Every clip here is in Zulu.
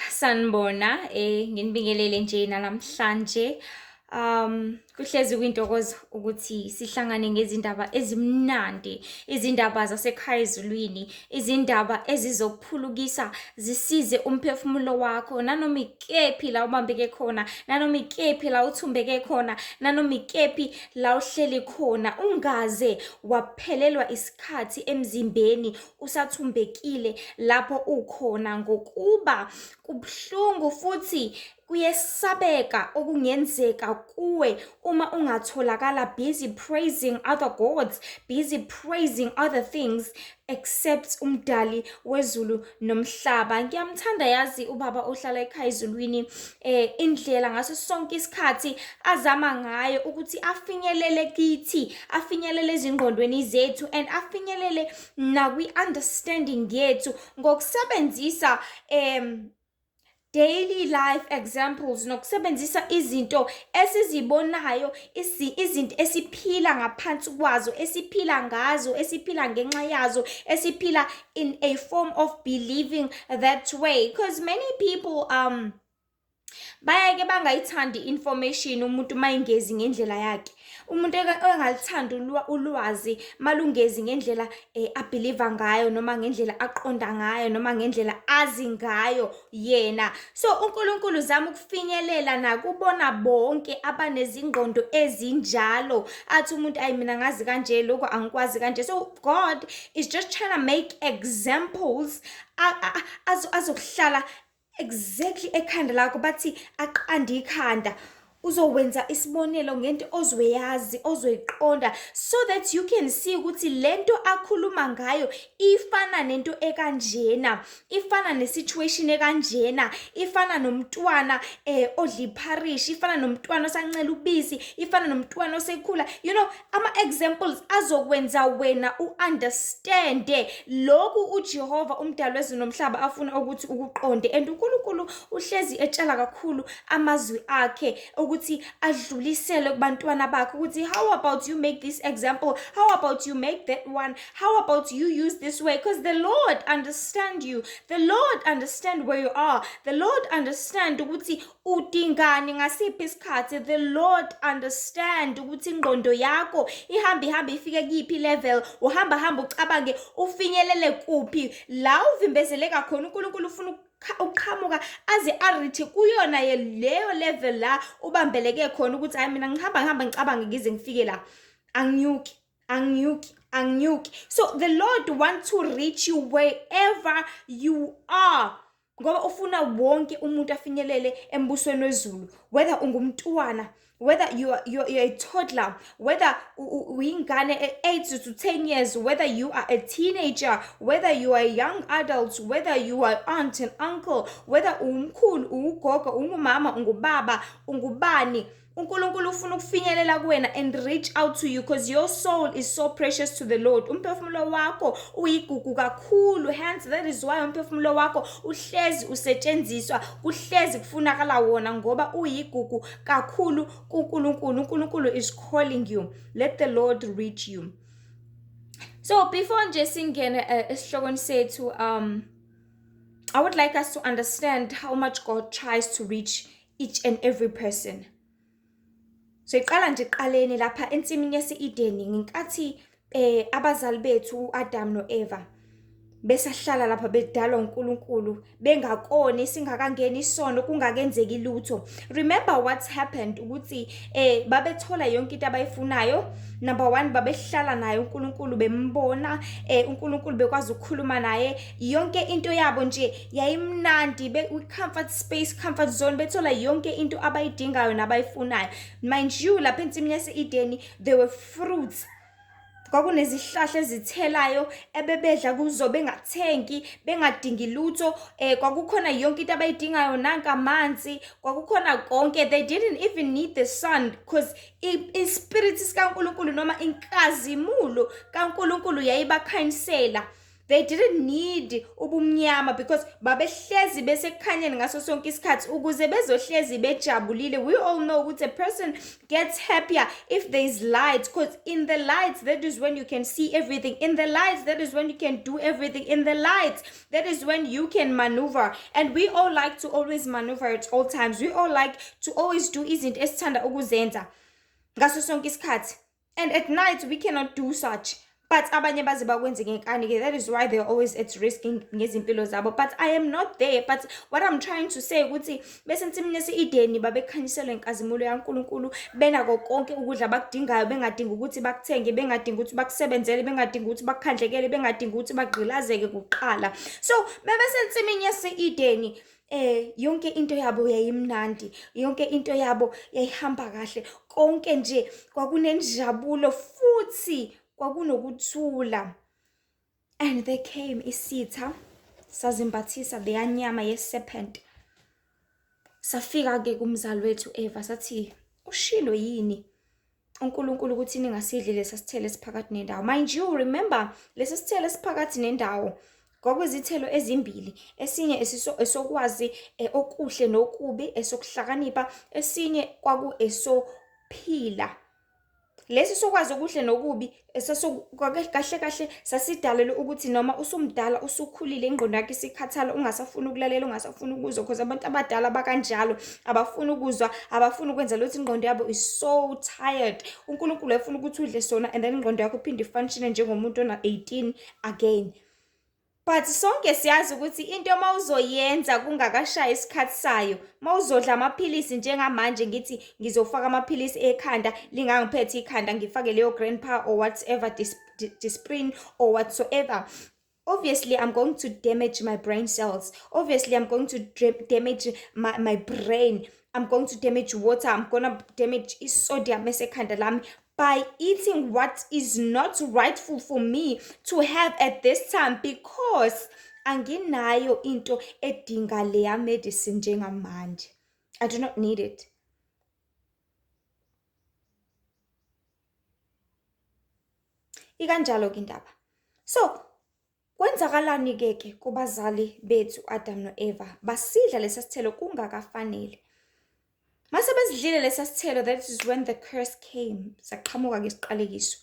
Sanibona, nginibingelele nje namhlanje. Kuhlezi kuyintokozo ukuthi sihlangane ngezindaba ezimnandi, izindaba zasekhaya ezulwini, izindaba ezizokuphulukisa, zisize umphefumulo wakho nanoma ikephi la ubambeke khona, nanoma ikephi la uthumbeke khona, nanoma ikephi la uhleli khona. Ungaze waphelelwa isikhathi emzimbeni usathumbekile lapho ukhona, ngokuba kubuhlungu futhi kuyesabeka okungenzeka kuwe uma ungatholakala busy praising other gods, busy praising other things except uMdali wezulu nomhlaba. Ngiyamthanda yazi ubaba ohlala ekhaya ezulwini, indlela ngaso sonke isikhathi azama ngayo ukuthi afinyelele kithi, afinyelele ezingqondweni zethu and afinyelele nakwi-understanding yethu ngokusebenzisa daily life examples nokusebenzisa izinto esizibonayo, izinto esiphila ngaphansi kwazo, esiphila ngazo, esiphila ngenxa yazo, esiphila in a form of believing that way, because many people bayake bangayithandi information umuntu mayingezi ngendlela yakhe. Umuntu engalithandi ulwazi malungezi ngendlela abelieva ngayo, noma ngendlela aqonda ngayo, noma ngendlela azi ngayo yena. So uNkulunkulu uzama ukufinyelela nakubona bonke abanezingqondo ezinjalo, athi umuntu, "Ayi, mina ngazi kanje, lokho angikwazi kanje." So God is just trying to make examples azokuhlala exactly ekhanda lakho, bathi aqanda ikhanda. Uzowenza isibonelo ngento ozoyazi, ozoyiqonda, so that you can see ukuthi lento akhuluma ngayo ifana nento ekanjena, ifana ne-situation ekanjena, ifana nomntwana odla ipharishi, ifana nomntwana osancela ubisi, ifana nomntwana osekhula. Ama-examples azokwenza wena u-understande lokhu uJehova uMdali wezulu nomhlaba afuna ukuthi ukuqonde. And uNkulunkulu uhlezi etshela kakhulu amazwi akhe ukuthi adlulisele kubantwana bakhe ukuthi, "How about you make this example? How about you make that one? How about you use this way?" Because the Lord understand you, the Lord understand where you are, the Lord understand ukuthi udingani ngasiphi isikhathi. The Lord understand ukuthi ingqondo yakho ihambe ihambe ifike kuyiphi level, uhamba hamba ucabange ufinyelele kuphi la uvimbezeleka khona. UNkulunkulu ufuna uqhamuka aze a-reach kuyona leyo level la ubambeleke khona, ukuthi, "Hayi, mina ngihamba ngihamba ngicabange ngize ngifike la, anginyuki, anginyuki, anginyuki." So the Lord want to reach you wherever you are, ngoba ufuna wonke umuntu afinyelele embusweni wezulu, whether ungumntwana, whether you're a toddler, whether uyingane 8 to 10 years, whether you are a teenager, whether you are a young adult, whether you are aunt and uncle, whether umkhulu, ugogo, ungumama, ungubaba, ungubani, uNkulunkulu ufuna ukufinyelela kuwena and reach out to you, because your soul is so precious to the Lord. Umphefumulo wakho uyigugu kakhulu. Hence that is why umphefumulo wakho uhlezi usetshenziswa, kuhlezi kufunakala wona, ngoba uyigugu kakhulu kuNkulunkulu. UNkulunkulu is calling you. Let the Lord reach you. So before nje singene esihlokweni sethu, I would like us to understand how much God tries to reach each and every person. So iqala nje eqaleni lapha ensimini yase-Edeni, ngenkathi abazali bethu uAdam noEva besahlala lapha bedalwa uNkulunkulu, bengakoni, singakangeni isono, kungakenzeki lutho. Remember what's happened, ukuthi babethola yonke into abayifunayo. Number 1, babehlala naye uNkulunkulu, bembona uNkulunkulu, bekwazi ukukhuluma naye. Yonke into yabo nje yayimnandi, be comfort space, comfort zone, bethola yonke into abayidingayo nabayifunayo. Mind you, lapha ensimini yase-Edeni there were fruits, kwakunezihlahla ezithelayo ebebedla kuzo bengathengi, bengadingi lutho. Kwakukhona yonke into abayidingayo, nanka amanzi, kwakukhona konke. They didn't even need the sun, because ispirit sikaNkulunkulu noma inkazimulo kaNkulunkulu yayibakhanyisela. They didn't need ubumnyama because babehlezi besekukhanyeni ngaso sonke isikhathi ukuze bezohlezi bejabulile. We all know ukuthi a person gets happier if there is light, because in the light, that is when you can see everything. In the light, that is when you can do everything. In the light, that is when you can maneuver. And we all like to always maneuver at all times. We all like to always do izinto esithanda ukuzenza ngaso sonke isikhathi. And at night we cannot do such. But abanye baze bakwenze ngenkani-ke. That is why they're always at risk ngezimpilo zabo. But I am not there. But what I'm trying to say ukuthi besensimini yase-Edeni babekhanyiselwe inkazimulo yaNkulunkulu, benako konke ukudla abakudingayo, bengadingi ukuthi bakuthenge, bengadingi ukuthi bakusebenzele, bengadingi ukuthi bakukhandlekele, bengadingi ukuthi bagqilazeke kuqala. So bebesensimini yase-Edeni, yonke into yabo yayimnandi, yonke into yabo yayihamba kahle, konke nje kwakunenjabulo futhi kwakunokuthula. And there came isitha, sazimbathisa leya nyama ye-serpent. Safika-ke kumzali wethu Eva, sathi, ushilo yini uNkulunkulu ukuthi ningasidli lesa sithelo esiphakathi nendawo? Mind you, remember, lesi sithelo esiphakathi nendawo kwakuyizithelo ezimbili. Esinye esokwazi okuhle nokubi, esokuhlakanipha, esinye kwaku esophila. Lesi sokwazi okuhle nokubi kahle kahle sasidalelwe ukuthi noma usumdala, usukhulile, ingqondo yakho isikhathala, ungasafuni ukulalela, ungasafuni ukuzwa, because abantu abadala bakanjalo, abafuni ukuzwa, abafuni ukwenza lutho, ingqondo yabo is so tired. UNkulunkulu efuna ukuthi udle sona and then ingqondo yakho iphinde ifunction njengomuntu ona-18 again. But sonke siyazi ukuthi into uma uzoyenza kungakashayi isikhathi sayo, uma uzodla amaphilisi njengamanje, ngithi ngizofaka amaphilisi ekhanda, lingangiphethe ikhanda, ngifake leyo Grandpa or whatever, Disprin or whatsoever, obviously I'm going to damage my brain cells. Obviously I'm going to damage my brain. I'm going to damage water. I'm gonna damage isodium esekhanda lami by eating what is not rightful for me to have at this time, because anginayo into edinga leya medicine njengamanje. I do not need it. Ikanjalo ke indaba. So kwenzakalani ke ke kubazali bethu Adam noEva? Basidla lesa sithelo kungakafanele. Mase besidlile lesa sithelo, that is when the curse came. Saqhamuka ke isiqalekiso.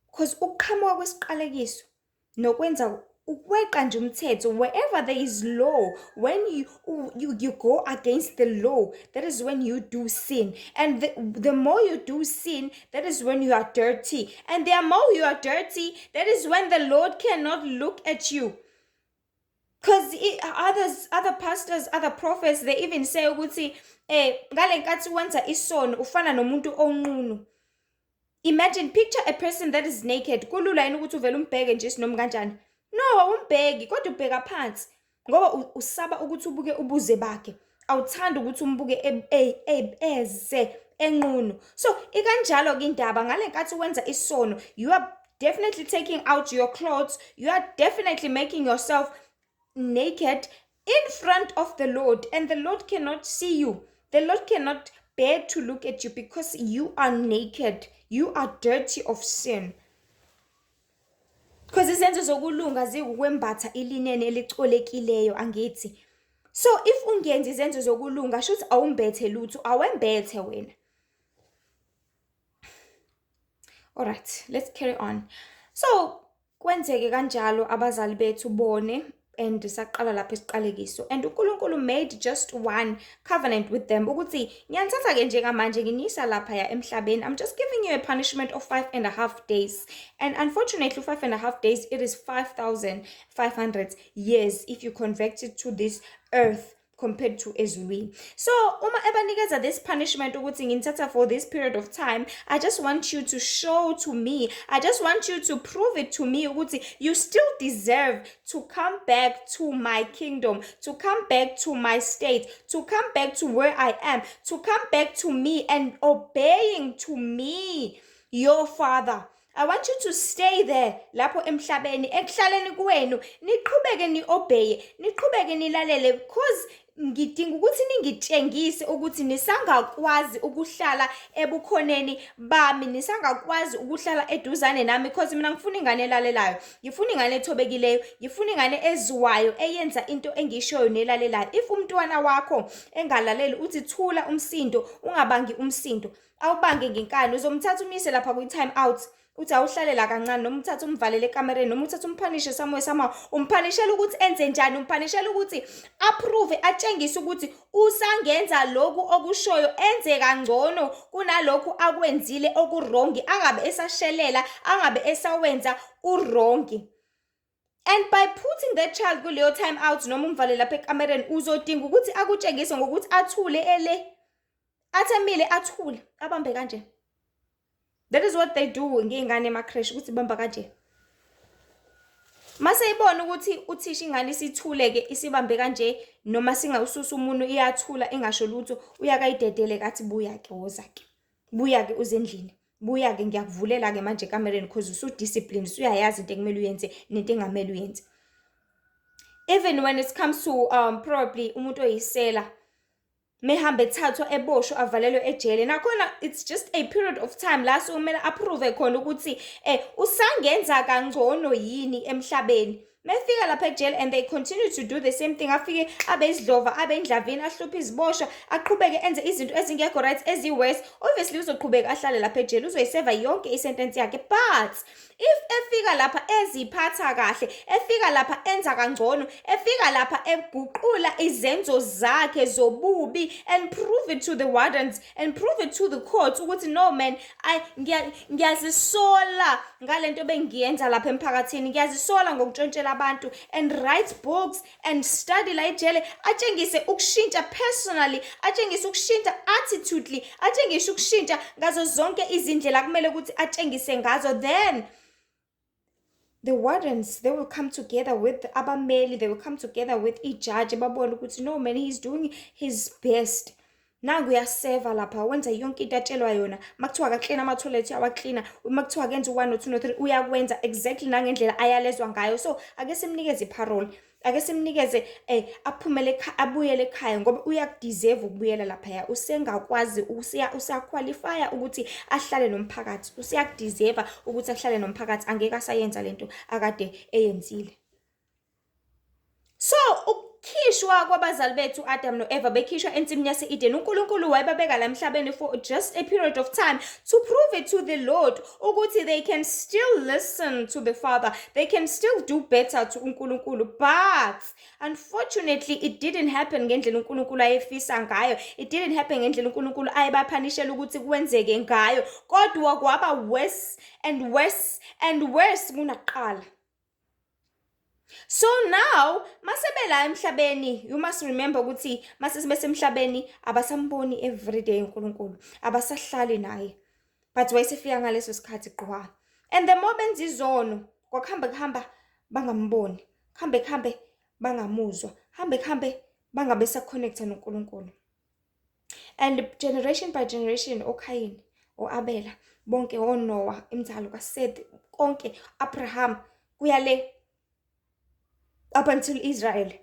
Because ukuqhamuka kwesiqalekiso nokwenza ukweqa nje umthetho, wherever there is law, when you go against the law, that is when you do sin. And the more you do sin, that is when you are dirty. And the more you are dirty, that is when the Lord cannot look at you. Because other pastors, other prophets, they even say ukuthi ngale nkathi wenza isono ufana nomuntu onqunu. Imagine, picture a person that is naked. Kulula yini ukuthi uvele umbheke nje sinoma kanjani? No, awumbheki, kodwa ubheka phansi ngoba usaba ukuthi ubuke ubuze bakhe. Awuthandi ukuthi umbuke eze enqunu. So ikanjalo ke indaba, ngale nkathi wenza isono, you are definitely taking out your clothes, you are definitely making yourself naked in front of the Lord, and the Lord cannot see you. The Lord cannot bear to look at you because you are naked. You are dirty of sin. Because izenzo zokulunga zikukwembatha ilineni elicolekileyo, angithi. So if ungenzi izenzo zokulunga, shuthi awumbethe lutho, awembethe wena. All right, let's carry on. So kwenzeke kanjalo, abazali bethu bone, and saqala lapho isiqalekiso. And uNkulunkulu made just one covenant with them ukuthi ngiyanithatha ke njengamanje nginisa lapha ya emhlabeni. I'm just giving you a punishment of 5.5 days. And unfortunately, 5.5 days, it is 5,500 years if you convert it to this earth compared to ezulwini. So uma ebanikeza this punishment ukuthi nginithatha for this period of time, I just want you to show to me, I just want you to prove it to me ukuthi you still deserve to come back to my kingdom, to come back to my state, to come back to where I am, to come back to me and obeying to me, your father. I want you to stay there lapho emhlabeni, ekuhlaleni kwenu, niqhubeke ni-obeye, niqhubeke nilalele, because Ngidinga ukuthi ningitshengise ukuthi nisangakwazi ukuhlala ebukhoneni bami, nisangakwazi ukuhlala eduzane nami, because mina ngifuna ingane elalelayo, ngifuna ingane ethobekileyo, ngifuna ingane ezwayo, eyenza into engiyishoyo nelalelayo. If umntwana wakho engalaleli, uthi thula umsindo, ungabangi umsindo, awubange ngenkani, uzomthatha umyise lapha kwi-time out, uthi awuhlalela kancane, noma uthathe umvalele ekamereni, noma uthathe umphanishe somewhere somehow. Umphanishela ukuthi enze njani? Umphanishela ukuthi a-prove, atshengise ukuthi usangenza lokhu okushoyo, enze kangcono kunalokhu akwenzile oku-wrong, angabe esashelela, angabe esawenza u-wrong. And by putting that child kuleyo time out noma umvalele lapha ekamereni, uzodinga ukuthi akutshengise ngokuthi athule ele, athi emile athule, abambe kanje. That is what they do ngey'ngane ema-creche, ukuthi bamba kanje. Mase ibona ukuthi uthisha ingane isithule-ke, isibambe kanje, noma singawususa umunwe iyathula ingasho lutho, uyakayidedele kathi, "Buya-ke, woza-ke, buya-ke uze endlini, buya-ke, ngiyakuvulela-ke manje ekamereni, 'cause usu-discipline, usuyayazi into ekumele uyenze nento engamele uyenze." Even when it comes to probably umuntu oyisela, mehamba ethathwa eboshwa, avalelwe ejele, nakhona it's just a period of time la sukumele a-prove khona ukuthi usangenza kangcono yini emhlabeni. Mefika lapha ejele and they continue to do the same thing, afike abe isidlova, abe indlavini, ahluphe iziboshwa, aqhubeke enze izinto ezingekho right, ezi-worse, obviously uzoqhubeka ahlale lapha ejele, uzoyiseva yonke i-sentence yakhe. But if efika lapha eziphatha kahle, efika lapha enza kangcono, efika lapha eguqula izenzo zakhe zobubi and prove it to the wardens and prove it to the court ukuthi, "No man, ngiyazisola ngalento bengiyenza lapha emphakathini, ngiyazisola ngokuntshontshela abantu," and write books and study la ejele, atshengise ukushintsha personally, atshengise ukushintsha attitudely, atshengise ukushintsha ngazo zonke izindlela kumele ukuthi atshengise ngazo, then the wardens, they will come together with abameli, they will come together with ijaji, babone ukuthi, "No man, he's doing his best. Nangu uyaseva lapha, wenza yonke into atshelwa yona. Makuthiwa akaklina ama-toilet, uyawaklina. Uma kuthiwa akenze u-one, no-two, no-three, uyakwenza exactly nangendlela ayalezwa ngayo. So ake simnikeze i-parole, ake simnikeze aphumele, abuyele ekhaya, ngoba uyaku-deserve ukubuyela laphaya. Usengakwazi, usa-qualify-a ukuthi ahlale nomphakathi, useyaku-deserve ukuthi ahlale nomphakathi. Angeke asayenza lento akade eyenzile." So ukukhishwa kwabazali bethu, Adam no-Eva, bekhishwa ensimini yase-Eden, uNkulunkulu wayebabeka la emhlabeni for just a period of time to prove it to the Lord ukuthi they can still listen to the Father, they can still do better to uNkulunkulu. But unfortunately it didn't happen ngendlela uNkulunkulu ayefisa ngayo. It didn't happen ngendlela uNkulunkulu ayebaphanishela ukuthi kwenzeke ngayo, kodwa kwaba worse and worse and worse kunakuqala. So now masebela emhlabeni, you must remember ukuthi mase sebesemhlabeni abasamboni everyday uNkulunkulu, abasahlali naye, but wayesefika ngaleso sikhathi qwa. And the more benza izono, kwakuhamba kuhamba bangamboni, kuhambe kuhambe bangamuzwa, hambe kuhambe bangabe sa-connect-a noNkulunkulu. And generation by generation, oKhayini, o-Abela, bonke, oNoah, inzalo kaSeth, konke, Abraham, kuya le up until Israel,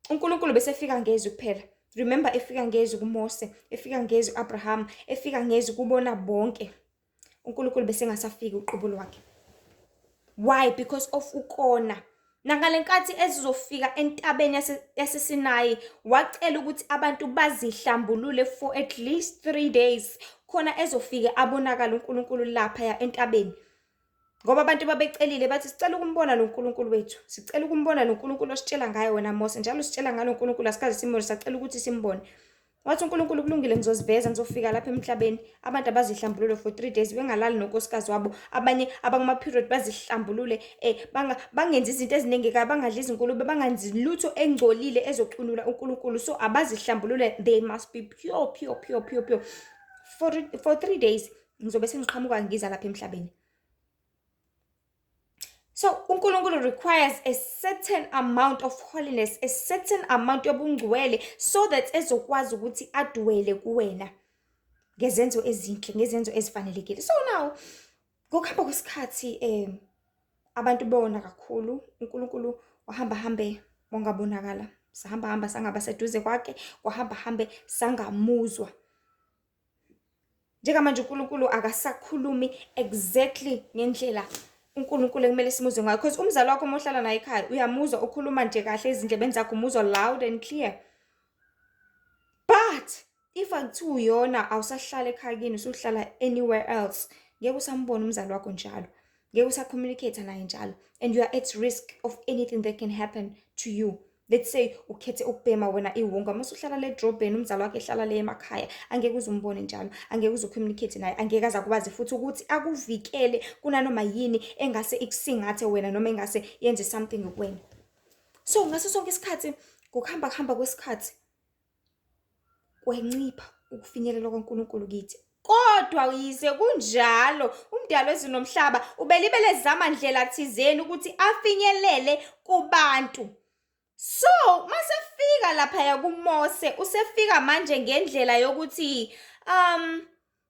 uNkulunkulu besefika ngezwi kuphela. Remember, efika ngezwi kuMose, efika ngezwi Abraham, efika ngezwi kubona bonke. UNkulunkulu besengasafiki uqobo lwakhe. Why? Because of ukona. Nangale nkathi ezizofika entabeni yaseSinayi, wacela ukuthi abantu bazihlambulule for at least 3 days khona ezofike abonakale uNkulunkulu laphaya entabeni, ngoba abantu babecelile bathi, "Sicela ukumbona lo Nkulunkulu wethu, sicela ukumbona lo Nkulunkulu ositshela ngaye wena Mose. Njalo sitshela ngalo Nkulunkulu, asikaze simbone, sacela ukuthi simbone." Wathi uNkulunkulu, "Kulungile, ngizoziveza, ngizofika lapha emhlabeni. Abantu abazihlambulule for 3 days, bengalali nonkosikazi wabo, abanye abakuma-period bazihlambulule, bangenzi izinto eziningi kabi, bangadli izinkulume, bangenzi lutho engcolile ezocunula uNkulunkulu. So abazihlambulule, they must be pure, pure, pure, pure, pure for 3 days. Ngizobe sengiqhamuka ngiza lapha emhlabeni." So uNkulunkulu requires a certain amount of holiness, a certain amount yobungcwele, so that ezokwazi ukuthi adwele kuwena ngezenzo ezinhle, ngezenzo ezifanelekile. So now ngokuhamba kwesikhathi abantu bona kakhulu, uNkulunkulu wahamba hambe wangabonakala. Sahamba hamba sangaba seduze kwakhe, kwahamba hambe sangamuzwa. Njengamanje uNkulunkulu akasakhulumi exactly ngendlela uNkulunkulu ekumele simuzwe ngayo, because umzali wakho uma uhlala naye ekhaya uyamuzwa ukhuluma nje kahle ezindlebeni zakho, umuzwa loud and clear. But if akuthiwa uyona awusahlala ekhaya kini, usuhlala anywhere else, ngeke usambona umzali wakho njalo, ngeke usa-communicate naye njalo, and you are at risk of anything that can happen to you. Let's say ukhethe ukubhema wena iwunga, uma usuhlala le edrobheni, umzali wakho ehlala le emakhaya, angeke uze umbone njalo, angeke uze u-communicate naye, angeke aze akwazi futhi ukuthi akuvikele kunanoma yini engase ikusingathe wena noma engase yenze something kuwena. So ngaso sonke isikhathi, ngokuhamba kuhamba kwesikhathi, kwencipha ukufinyelela kwaNkulunkulu kithi. Kodwa yize kunjalo, umdali wezulu nomhlaba ubelibele ezama ndlela thizeni ukuthi afinyelele kubantu. So masefika laphaya kuMose, usefika manje ngendlela yokuthi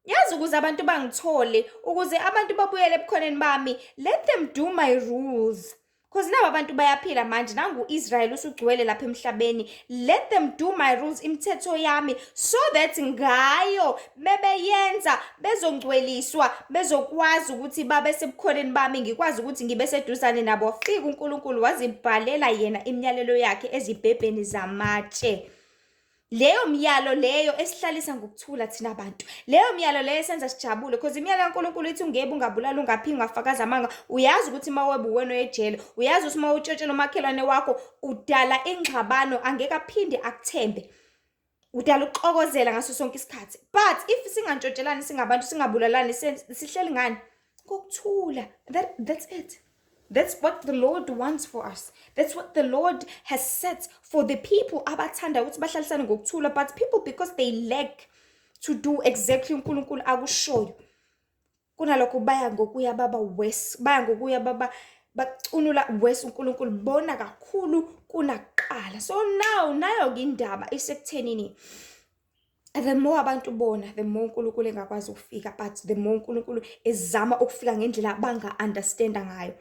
yazi, ukuze abantu bangithole, ukuze abantu babuyele ebukhoneni bami, let them do my rules. Because nabo abantu bayaphila manje, nangu Israel usugcwele lapha emhlabeni. Let them do my rules, imithetho yami, so that ngayo bebeyenza bezongcweliswa, bezokwazi ukuthi babe sebukhoneni bami, ngikwazi ukuthi ngibe seduzane nabo. Wafika uNkulunkulu wazibhalela yena imiyalelo yakhe ezibhebheni zamatshe. Leyo myalo leyo esihlalisa ngokuthula thina bantu, leyo myalo leyo esenza sijabule, because imiyalo kaNkulunkulu ithi ungebe, ungabulala, ungaphingi, ungafakazi amanga. Uyazi ukuthi uma weba uwena oyejele, uyazi ukuthi uma utshontshela umakhelwane wakho udala ingxabano, angeke aphinde akuthembe, udala ukuxokozela ngaso sonke isikhathi. But if singantshontshelani singabantu, singabulalani, sihleli ngani? Ngokuthula. That's it. That's what the Lord wants for us. That's what the Lord has set for the people abathanda ukuthi bahlalisane ngokuthula. But people, because they lack to do exactly uNkulunkulu akushoyo, kunalokho baya ngokuya baba worse, baya ngokuya baba bacunula worse uNkulunkulu, bona kakhulu kunakuqala. So now nayo-ke indaba isekuthenini, the more abantu bona, the more uNkulunkulu engakwazi ukufika, but the more uNkulunkulu ezama ukufika ngendlela abanga-understanda ngayo.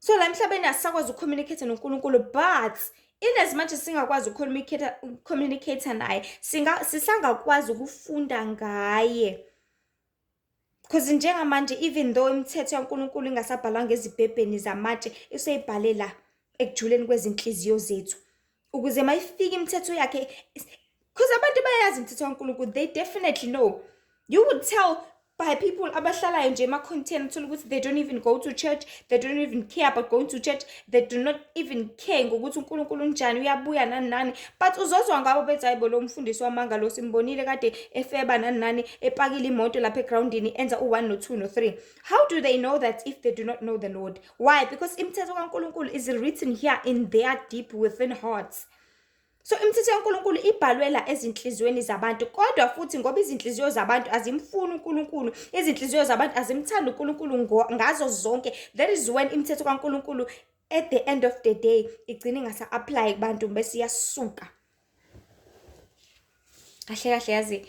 So la emhlabeni asisakwazi uku-communicate noNkulunkulu, but in as much as singakwazi uku-communicate naye, sisangakwazi ukufunda ngaye. Because njengamanje, even though imithetho kaNkulunkulu ingasabhalwanga ezibhebheni zamatshe, useyibhale la ekujuleni kwezinhliziyo zethu, ukuze mayifika imithetho yakhe, because abantu bayayazi imithetho kaNkulunkulu, they definitely know. You would tell by people abahlalayo nje ema-container, uthola ukuthi they don't even go to church, they don't even care about going to church, they do not even care ngokuthi uNkulunkulu unjani, uyabuya, nani nani, but uzozwa ngabo bethi, "Hayi bo, lo mfundisi wamanga lo, simbonile kade efeba, nani nani, epakile imoto lapha egrawundini, enza u-1 no-2 no-3." How do they know that if they do not know the Lord? Why? Because imithetho kaNkulunkulu is written here in their deep within hearts. So imithetho kaNkulunkulu ibhalwe la ezinhliziyweni zabantu, kodwa futhi ngoba izinhliziyo zabantu azimfuni uNkulunkulu, izinhliziyo zabantu azimthandi uNkulunkulu ngazo zonke, that is when imithetho kaNkulunkulu at the end of the day igcina ingasa-apply kubantu, bese iyasuka. Kahle kahle, yazi,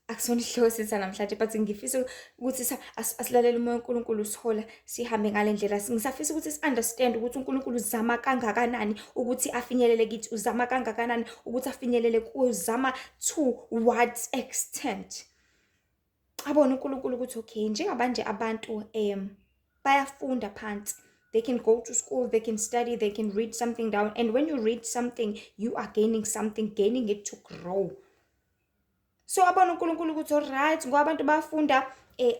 akusona isihloko sethu namhlanje, but ngifisa ukuthi asilalele umoya kaNkulunkulu usihola, sihambe ngale ndlela. Ngisafisa ukuthi si-understand ukuthi uNkulunkulu uzama kangakanani ukuthi afinyelele kithi, uzama kangakanani ukuthi afinyelele kuwe, uzama to what extent. Abone uNkulunkulu ukuthi okay, njengabanje abantu bayafunda phansi. They can go to school, they can study, they can read something down. And when you read something, you are gaining something, gaining it to grow. So abona uNkulunkulu ukuthi alright, ngoba abantu bayafunda,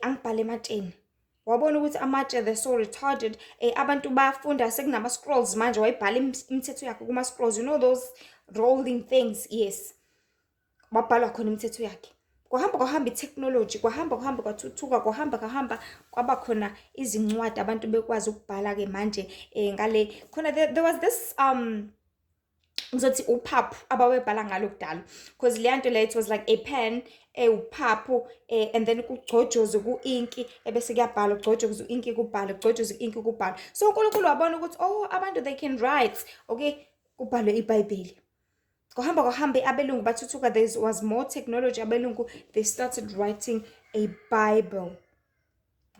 angibhale ematsheni. Wabona ukuthi amatshe, they're so retarded. Abantu bayafunda, sekunama scrolls manje, wayibhala imithetho yakhe kuma scrolls. You know those rolling things? Yes. Wabhalwa khona imithetho yakhe. Kwahamba kwahamba i-technology, kwahamba kwahamba kwathuthuka, kwahamba kwahamba kwaba khona izincwadi, abantu bekwazi ukubhala-ke manje ngale khona. There was this ngizothi uphaphu ababebhala ngalo kudala, because leya nto leyo, it was like a pen ewuphaphu, and then kugcojozwe ku-inki, ebese kuyabhalwa, kugcojozwe u-inki kubhalwe, kugcojozwe u-inki kubhalwe. So uNkulunkulu wabona ukuthi oh, abantu they can write, okay, kubhalwe iBhayibheli. Kuhamba kuhambe abelungu bathuthuka, there was more technology, abelungu they started writing a Bible.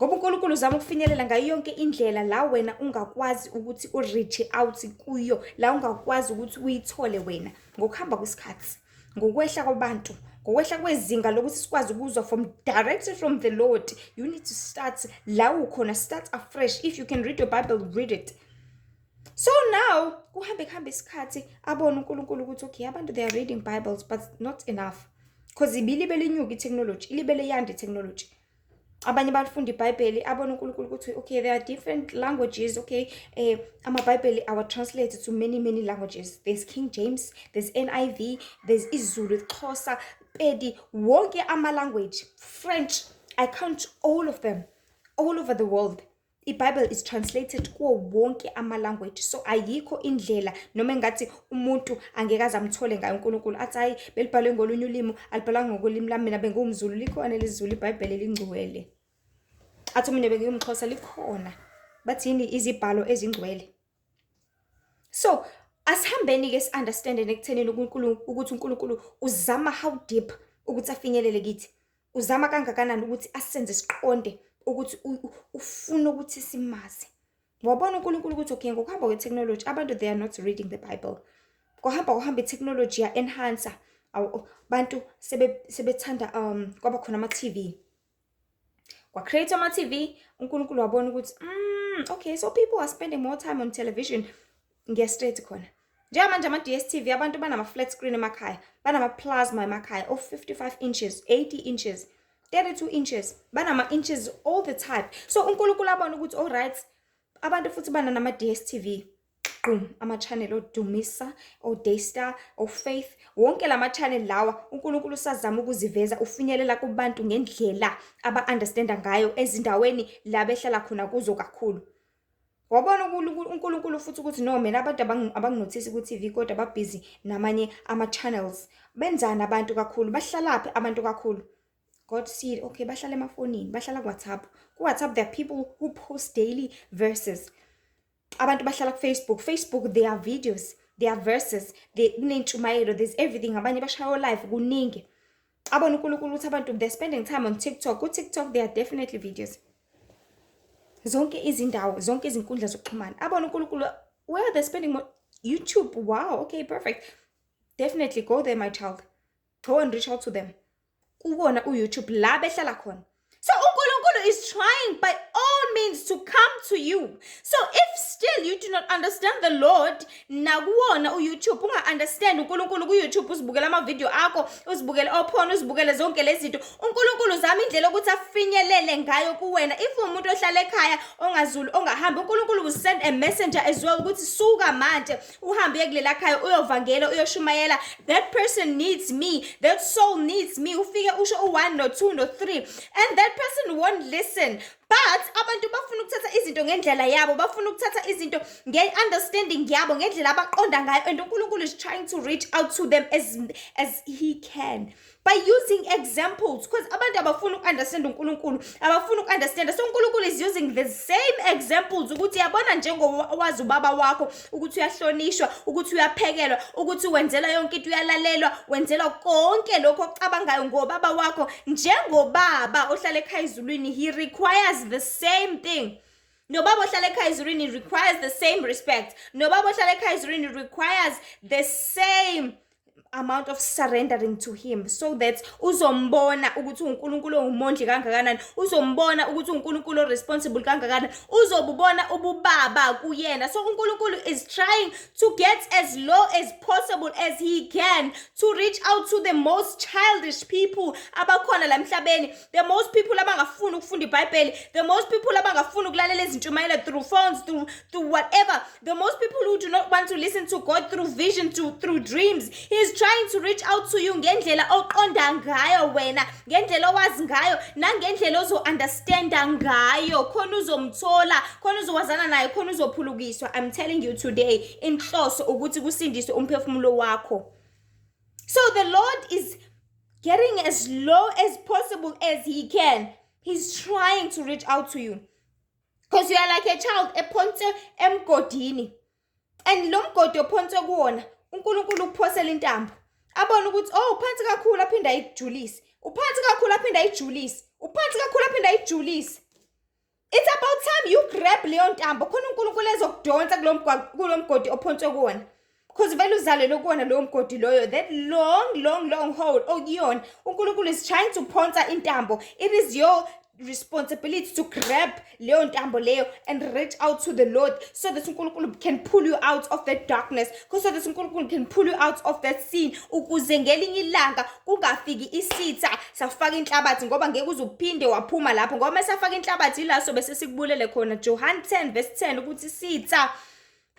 Ngoba uNkulunkulu uzama ukufinyelela ngayo yonke indlela la wena ungakwazi ukuthi u-reach out kuyo, la ungakwazi ukuthi uyithole wena. Ngokuhamba kwesikhathi, ngokwehla kwabantu, ngokwehla kwezinga lokuthi sikwazi ukuzwa from directly from the Lord, you need to start la ukhona, start afresh. If you can read your Bible, read it. So now kuhambe kuhambe isikhathi, abone uNkulunkulu ukuthi okay, abantu, they are reading Bibles, but not enough, because ibilibe linyuka i-technology, ilibele yanda i-technology, abanye balifunda iBhayibheli. Abona uNkulunkulu ukuthi okay, there are different languages. Okay, amaBhayibheli are translated to many, many languages. There's King James, there's NIV, there's isiZulu, Xhosa, Pedi, wonke ama language, French, I count all of them. All over the world iBible is translated kuwo wonke ama-language. So ayikho indlela noma engathi umuntu angeke aze amthole ngayo uNkulunkulu, athi, "Hayi, belibhalwe ngolunye ulimi, alibhalwanga ngokolimi lami, mina bengiwumZulu." Likhona lesiZulu iBhayibheli elingcwele. Athi omunye, "BengiwumXhosa." Likhona. Bathini? Izibhalo ezingcwele. So asihambeni-ke si-understande ekuthenini ukuthi uNkulunkulu uzama how deep ukuthi afinyelele kithi, uzama kangakanani ukuthi asenze siqonde ukuthi ufuna ukuthi simazi. Wabona uNkulunkulu ukuthi okay, ngokuhamba kwe-technology, abantu, they are not reading the Bible. Kwahamba kwahamba, i-technology ya-enhance-a, bantu sebethanda, kwaba khona ama-TV, kwa-create ama-TV. UNkulunkulu wabona ukuthi okay, so people are spending more time on television. Ngiya straight khona njengamanje, ama-DStv, abantu banama-flat screen emakhaya, banama-plasma emakhaya of 55 inches, 80 inches, 32 inches, banama-inches all the time. So uNkulunkulu abona ukuthi alright, abantu futhi bananama-DStv, qum ama-channel oDumisa, o-Daystar, o-Faith, wonke lama-channel lawa. UNkulunkulu usazama ukuziveza, ufinyelela kubantu ngendlela aba-understanda ngayo ezindaweni la behlala khona kuzo kakhulu. Wabona uNkulunkulu futhi ukuthi no, mina abantu abanginothisi ku-TV, kodwa babhizi namanye ama-channels. Benzani abantu kakhulu? Bahlalaphi abantu kakhulu? God see, okay, bahlala emafonini, bahlala ku-WhatsApp. Ku-WhatsApp there are people who post daily verses. Abantu bahlala ku-Facebook. Facebook, there are videos, there are verses, kuney'ntshumayelo, there's everything. Abanye bashaya live, kuningi. Abona uNkulunkulu ukuthi abantu, they're spending time on TikTok. Ku-TikTok there are definitely videos. Zonke izindawo, zonke izinkundla zokuxhumana. Abona uNkulunkulu where they're spending more. YouTube, wow, okay, perfect. Definitely go there, my child. Go and reach out to them. Kuwona u-YouTube la behlala khona. So uNkulunkulu is trying by all means to come to you. So if still you do not understand the Lord, nakuwona uYouTube unga-understand uNkulunkulu ku-YouTube, uzibukele ama-video akho, uzibukele o-porn, uzibukele zonke lezi zinto. uNkulunkulu uzama indlela yokuthi afinyelele ngayo kuwena. If umuntu ohlala ekhaya, ongazuli, ongahambi, uNkulunkulu will send a messenger as well ukuthi suka manje uhambe uye kulela khaya, uyovangela, uyoshumayela. That person needs me. That soul needs me. Ufike usho u-1 no-2 no-3 and that person won't listen. But abantu bafuna ukuthatha izinto ngendlela yabo, bafuna ukuthatha izinto nge-understanding yabo, ngendlela abaqonda ngayo, and uNkulunkulu is trying to reach out to them as he can by using examples, because abantu abafuna uku-understand uNkulunkulu, abafuna uku-understand. So uNkulunkulu is using the same examples ukuthi yabona, njengowazi ubaba wakho ukuthi uyahlonishwa, ukuthi uyaphekelwa, ukuthi wenzela yonke into, uyalalelwa, wenzela konke lokho okucabangayo ngobaba wakho. Njengobaba ohlala ekhaya ezulwini, he requires the same thing. Nobaba ohlala ekhaya ezulwini requires the same respect. Nobaba ohlala ekhaya ezulwini requires the same amount of surrendering to him, so that uzombona ukuthi uNkulunkulu ongumondli kangakanani, uzombona ukuthi uNkulunkulu o-responsible kangakanani, uzobubona ububaba kuyena. So uNkulunkulu is trying to get as low as possible as he can to reach out to the most childish people abakhona la emhlabeni, the most people abangafuni ukufunda iBhayibheli, the most people abangafuni ukulalela izintshumayelo through phones, through whatever, the most people who do not want to listen to God through vision, to through dreams. He is trying to reach out to you ngendlela oqonda ngayo wena, ngendlela owazi ngayo, nangendlela ozo-understanda ngayo, khona uzomthola, khona uzowazana naye, khona uzophulukiswa. I'm telling you today, inhloso ukuthi kusindiswe umphefumulo wakho. So the Lord is getting as low as possible as he can. He's trying to reach out to you because you are like a child ephonse emgodini, and lo mgodi ophonse kuwona, uNkulunkulu ukuphosela intambo, abone ukuthi oh, uphansi kakhulu, aphinde ayijulise, uphansi kakhulu, aphinde ayijulise, uphansi kakhulu, aphinde ayijulise. It's about time you grab leyo ntambo khona uNkulunkulu ezokudonsa kulo mgodi ophonswe kuwona. Because vele uzalelwe kuwona lowo mgodi loyo, that long long long hole okuyona. UNkulunkulu is trying to phonsa intambo. It is your responsibility to grab leyo ntambo leyo and reach out to the Lord so that uNkulunkulu can pull you out of that darkness, so that uNkulunkulu can pull you out of that sin, ukuze ngelinye ilanga kungafiki isitha safaka inhlabathi, ngoba ngeke uze uphinde waphuma lapho, ngoba mesafaka inhlabathi ila sobe sesikubulele khona. John 10 verse 10 ukuthi isitha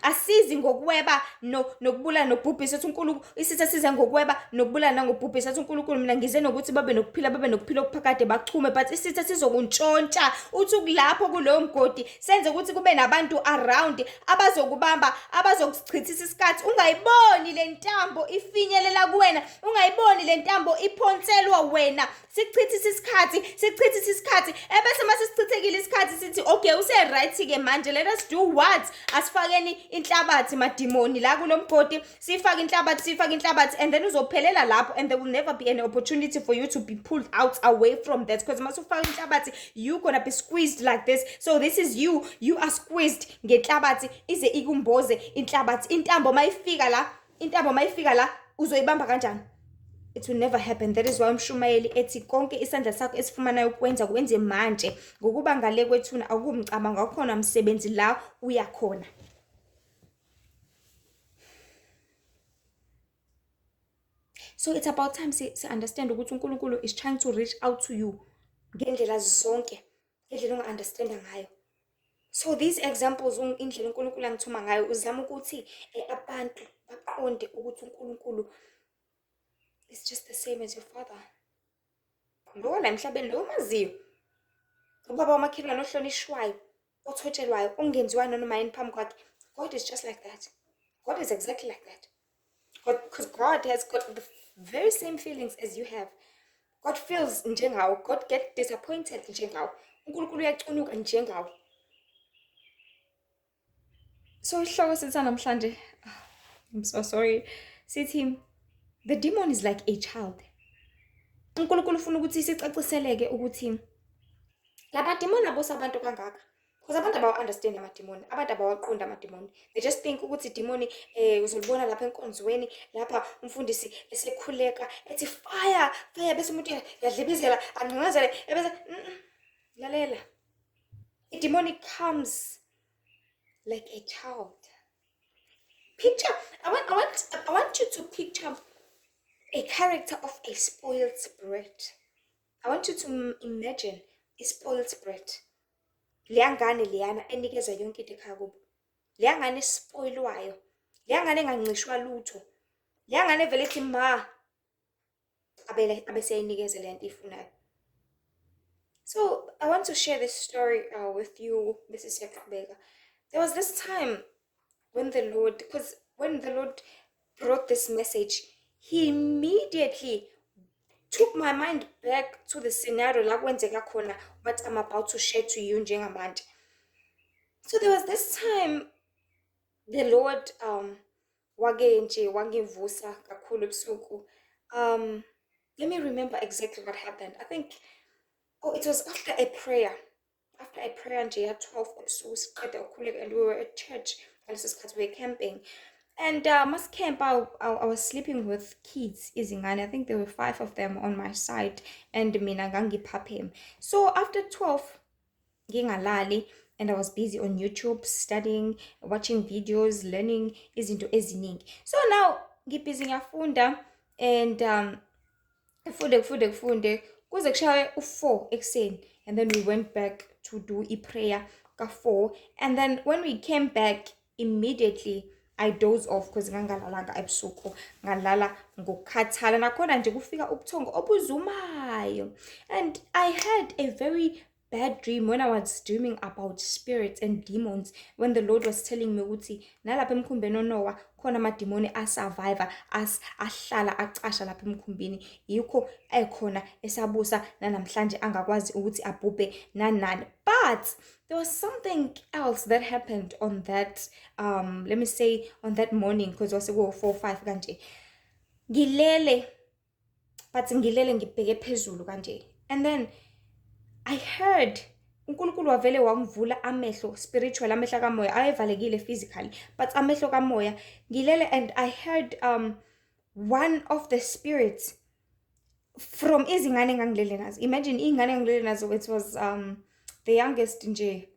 asizi ngokweba nokubulala nokubhubhisa, athi uNkulunkulu. Isitha size ngokweba nokubulala nangokubhubhisa, athi uNkulunkulu, mina ngize nokuthi babe nokuphila, babe nokuphila okuphakade, bachume. But isitha sizokuntshontsha uthi ukulapho kulowo mgodi, senze ukuthi kube nabantu around abazokubamba, abazokuchithisa isikhathi, ungayiboni le ntambo ifinyelela kuwena, ungayiboni le ntambo iphonselwa wena. Sichithisa isikhathi, sichithisa isikhathi, ebese mase sichithekile isikhathi sithi okay, use-right ke manje, let us do what? Asifakeni inhlabathi madimoni la kulo mgodi, sifake inhlabathi, sifake inhlabathi, and then uzophelela lapho, and there will never be an opportunity for you to be pulled out away from that, because mase ufaka inhlabathi you gonna be squeezed like this. So this is you, you are squeezed ngenhlabathi ize ikumboze inhlabathi. Intambo mayifika la, intambo mayifika la, uzoyibamba kanjani? It will never happen. That is why umshumayeli ethi konke isandla sakho esifumanayo ukwenza, kwenze manje, ngokuba ngale kwethuna akumcabango, akukhona msebenzi la uya khona. So it's about time si understand ukuthi uNkulunkulu is trying to reach out to you ngendlela zonke, ngendlela onga-understanda ngayo. So these examples, indlela uNkulunkulu angithuma ngayo, uzama ukuthi abantu baqonde ukuthi uNkulunkulu is just the same as your father. Lo la emhlabeni lo omaziyo, ubaba wamakhelwane ohlonishwayo, othotshelwayo, ongenziwayo nanoma yini phambi kwakhe. God is just like that. God is exactly like that. Because God has got the very same feelings as you have. God feels njengawe. God get disappointed njengawe. uNkulunkulu uyacunuka njengawe. So isihloko sethu namhlanje, I'm so sorry, sithi the demon is like a child. uNkulunkulu ufuna ukuthi sicaciseleke ukuthi lamadimoni abusa abantu kangaka. Because abantu abawa-understand amadimoni, abantu abawaqondi amadimoni. They just think ukuthi idimoni uzolibona lapha enkonzweni, lapha umfundisi esekhuleka ethi fire, fire, bese umuntu uyadlibizela, angqongqozele, ebese lalela. Idimoni comes like a child. Picture, I want you to picture a character of a spoiled brat. I want you to imagine a spoiled brat. Leya ngane leyana enikezwa yonke into ekhaya kubo. Leya ngane espoilwayo. Leya ngane engancishwa lutho. Leya ngane evele ithi ma, abele abeseyinikeza le nto ifunayo. So I want to share this story with you, bese siyaqhubeka. There was this time when the Lord, because when the Lord brought this message, he immediately took my mind back to the scenario la kwenzeka khona what I'm about to share to you njengamanje. So there was this time the Lord wake nje wangivusa kakhulu ebusuku. Let me remember exactly what happened. I think, oh, it was after a prayer. After a prayer nje ya 12 ebusuku, siqeda ukukhuleka, and we were at church ngaleso sikhathi, we were camping. And mas-camp, I was sleeping with kids, izingane. I think there were 5 of them on my side, and mina ngangiphapheme. So after 12, ngingalali, and I was busy on YouTube, studying, watching videos, learning izinto eziningi. So now, ngibhizi ngiyafunda, and kufunde, kufunde, kufunde, kuze kushaye u-4 ekuseni. And then we went back to do a prayer ka-4. And then when we came back, immediately I dozed off because ngangalalanga ebusuku, ngalala ngokukhathala, nakhona nje kufika ubuthongo obuzumayo. And I had a very bad dream when I was dreaming about spirits and demons, when the Lord was telling me ukuthi nalapha emkhumbini oNoah khona amadimoni asurvive, as ahlala acasha lapha emkhumbini, yikho ekhona esabusa nanamhlanje, angakwazi ukuthi abhubhe nanani. But there was something else that happened on that, let me say on that morning, because wase ku 4 5 kanje, ngilele, but ngilele ngibheke phezulu kanje, and then I heard uNkulunkulu wavele wangivula amehlo spiritual, amehlo kamoya ayevalekile physically, but amehlo kamoya. Ngilele and I heard one of the spirits from izingane engangilele nazo. Imagine, iy'ngane engangilele nazo, it was the youngest nje,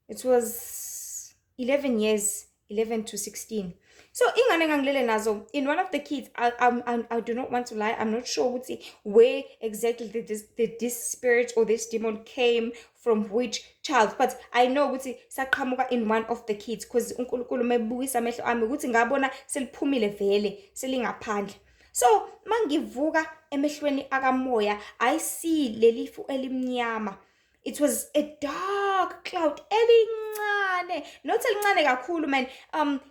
it was 11 years, 11 to 16. So ingane engangilele nazo, in one of the kids, I do not want to lie, I'm not sure ukuthi where exactly this spirit or this demon came from, which child, but I know ukuthi saqhamuka in one of the kids, because uNkulunkulu mebukisa amehlo ami ukuthi ngabona seliphumile vele, selingaphandle. So mangivuka emehlweni akamoya, I see lelifu elimnyama. It was a dark cloud elincane, not elincane kakhulu man,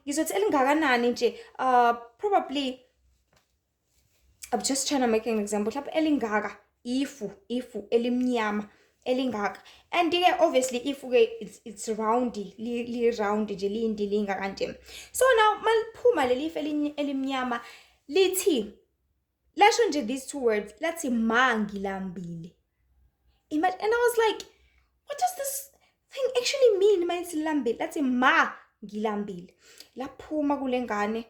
ngizothi elingakanani nje, probably, I'm just trying to make an example, mhlawumbe elingaka, ifu elimnyama elingaka. And ke obviously ifu ke it's round, li round nje, liyindilinga kanje. So now maliphuma leli ifu elimnyama, lithi lasho nje these two words, lathi, "Ma, ngilambile." Imagine, and I was like, "What does this thing actually mean?" Mayithi lambile, lathi, "Ma, ngilambile." Laphuma kule ngane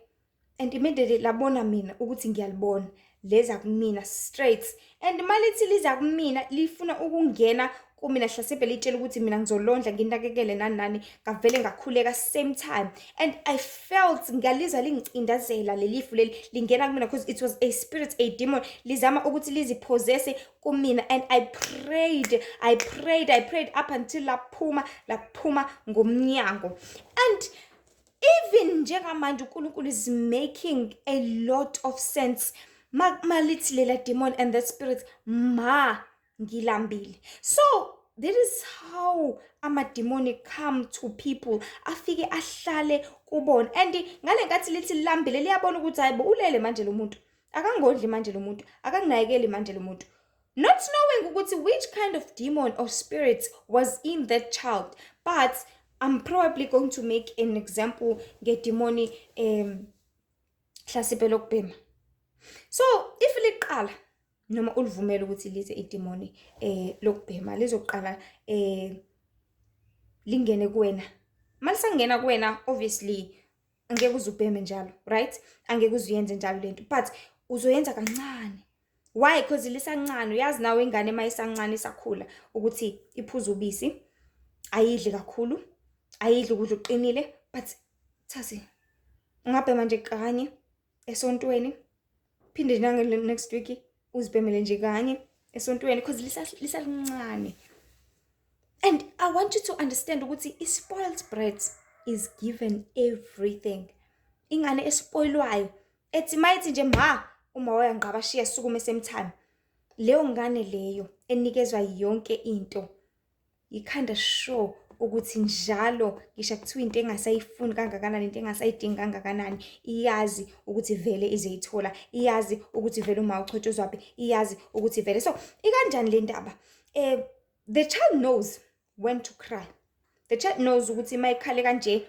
and immediately labona mina ukuthi ngiyalibona, leza kumina straight. And malithi liza kumina, lifuna ukungena kumina, hlasimpe litshela ukuthi mina ngizolondla, nginakekele, nani nani. Ngavele ngakhuleka same time and I felt, ngalizwa lingicindazela lelifu leli lingena kumina, because it was a spirit, a demon, lizama ukuthi lizipossesse kumina. And I prayed, I prayed, I prayed up until laphuma, laphuma ngomnyango. And even njengamanje uNkulunkulu is making a lot of sense malithi lela demon and that spirit, "Ma, ngilambile." So that is how amadimoni come to people, afike ahlale kubona. And ngale nkathi lithi lilambile, liyabona ukuthi hayi bo, ulele manje lo muntu, akangondli manje lo muntu, akanginakekeli manje lo muntu, not knowing ukuthi which kind of demon or spirit was in that child. But I'm probably going to make an example ngedimoni hlasipe lokubhema. So if liqala noma ulivumela ukuthi lize idimoni lokubhema, lizoqala lingene kuwena. Malisangena kuwena, obviously angeke uze ubheme njalo, right? Angeke uze uyenze njalo lento, but uzoyenza kancane. Why? Because lisancane. Uyazi nawe, ingane mayisancane isakhula ukuthi iphuza ubisi, ayidli kakhulu, ayidli ukudla okuqinile, but thathi ungabhema nje kanye esontweni, phinde nange next week uzibhemele nje kanye esontweni, because lisalincane. And I want you to understand ukuthi i-spoiled brat is given everything. Ingane espoilwayo ethi mayithi nje ma, uma wayangqabashiya sukume same time, leyo ngane leyo enikezwa yonke into, yikhanda sure ukuthi njalo ngisho kuthiwa into engasayifuni kangakanani, into engasayidingi kangakanani, iyazi ukuthi vele izoyithola, iyazi ukuthi vele uma uchotshozwaphi, iyazi ukuthi vele. So ikanjani le ndaba? The child knows when to cry. The child knows ukuthi uma ikhale kanje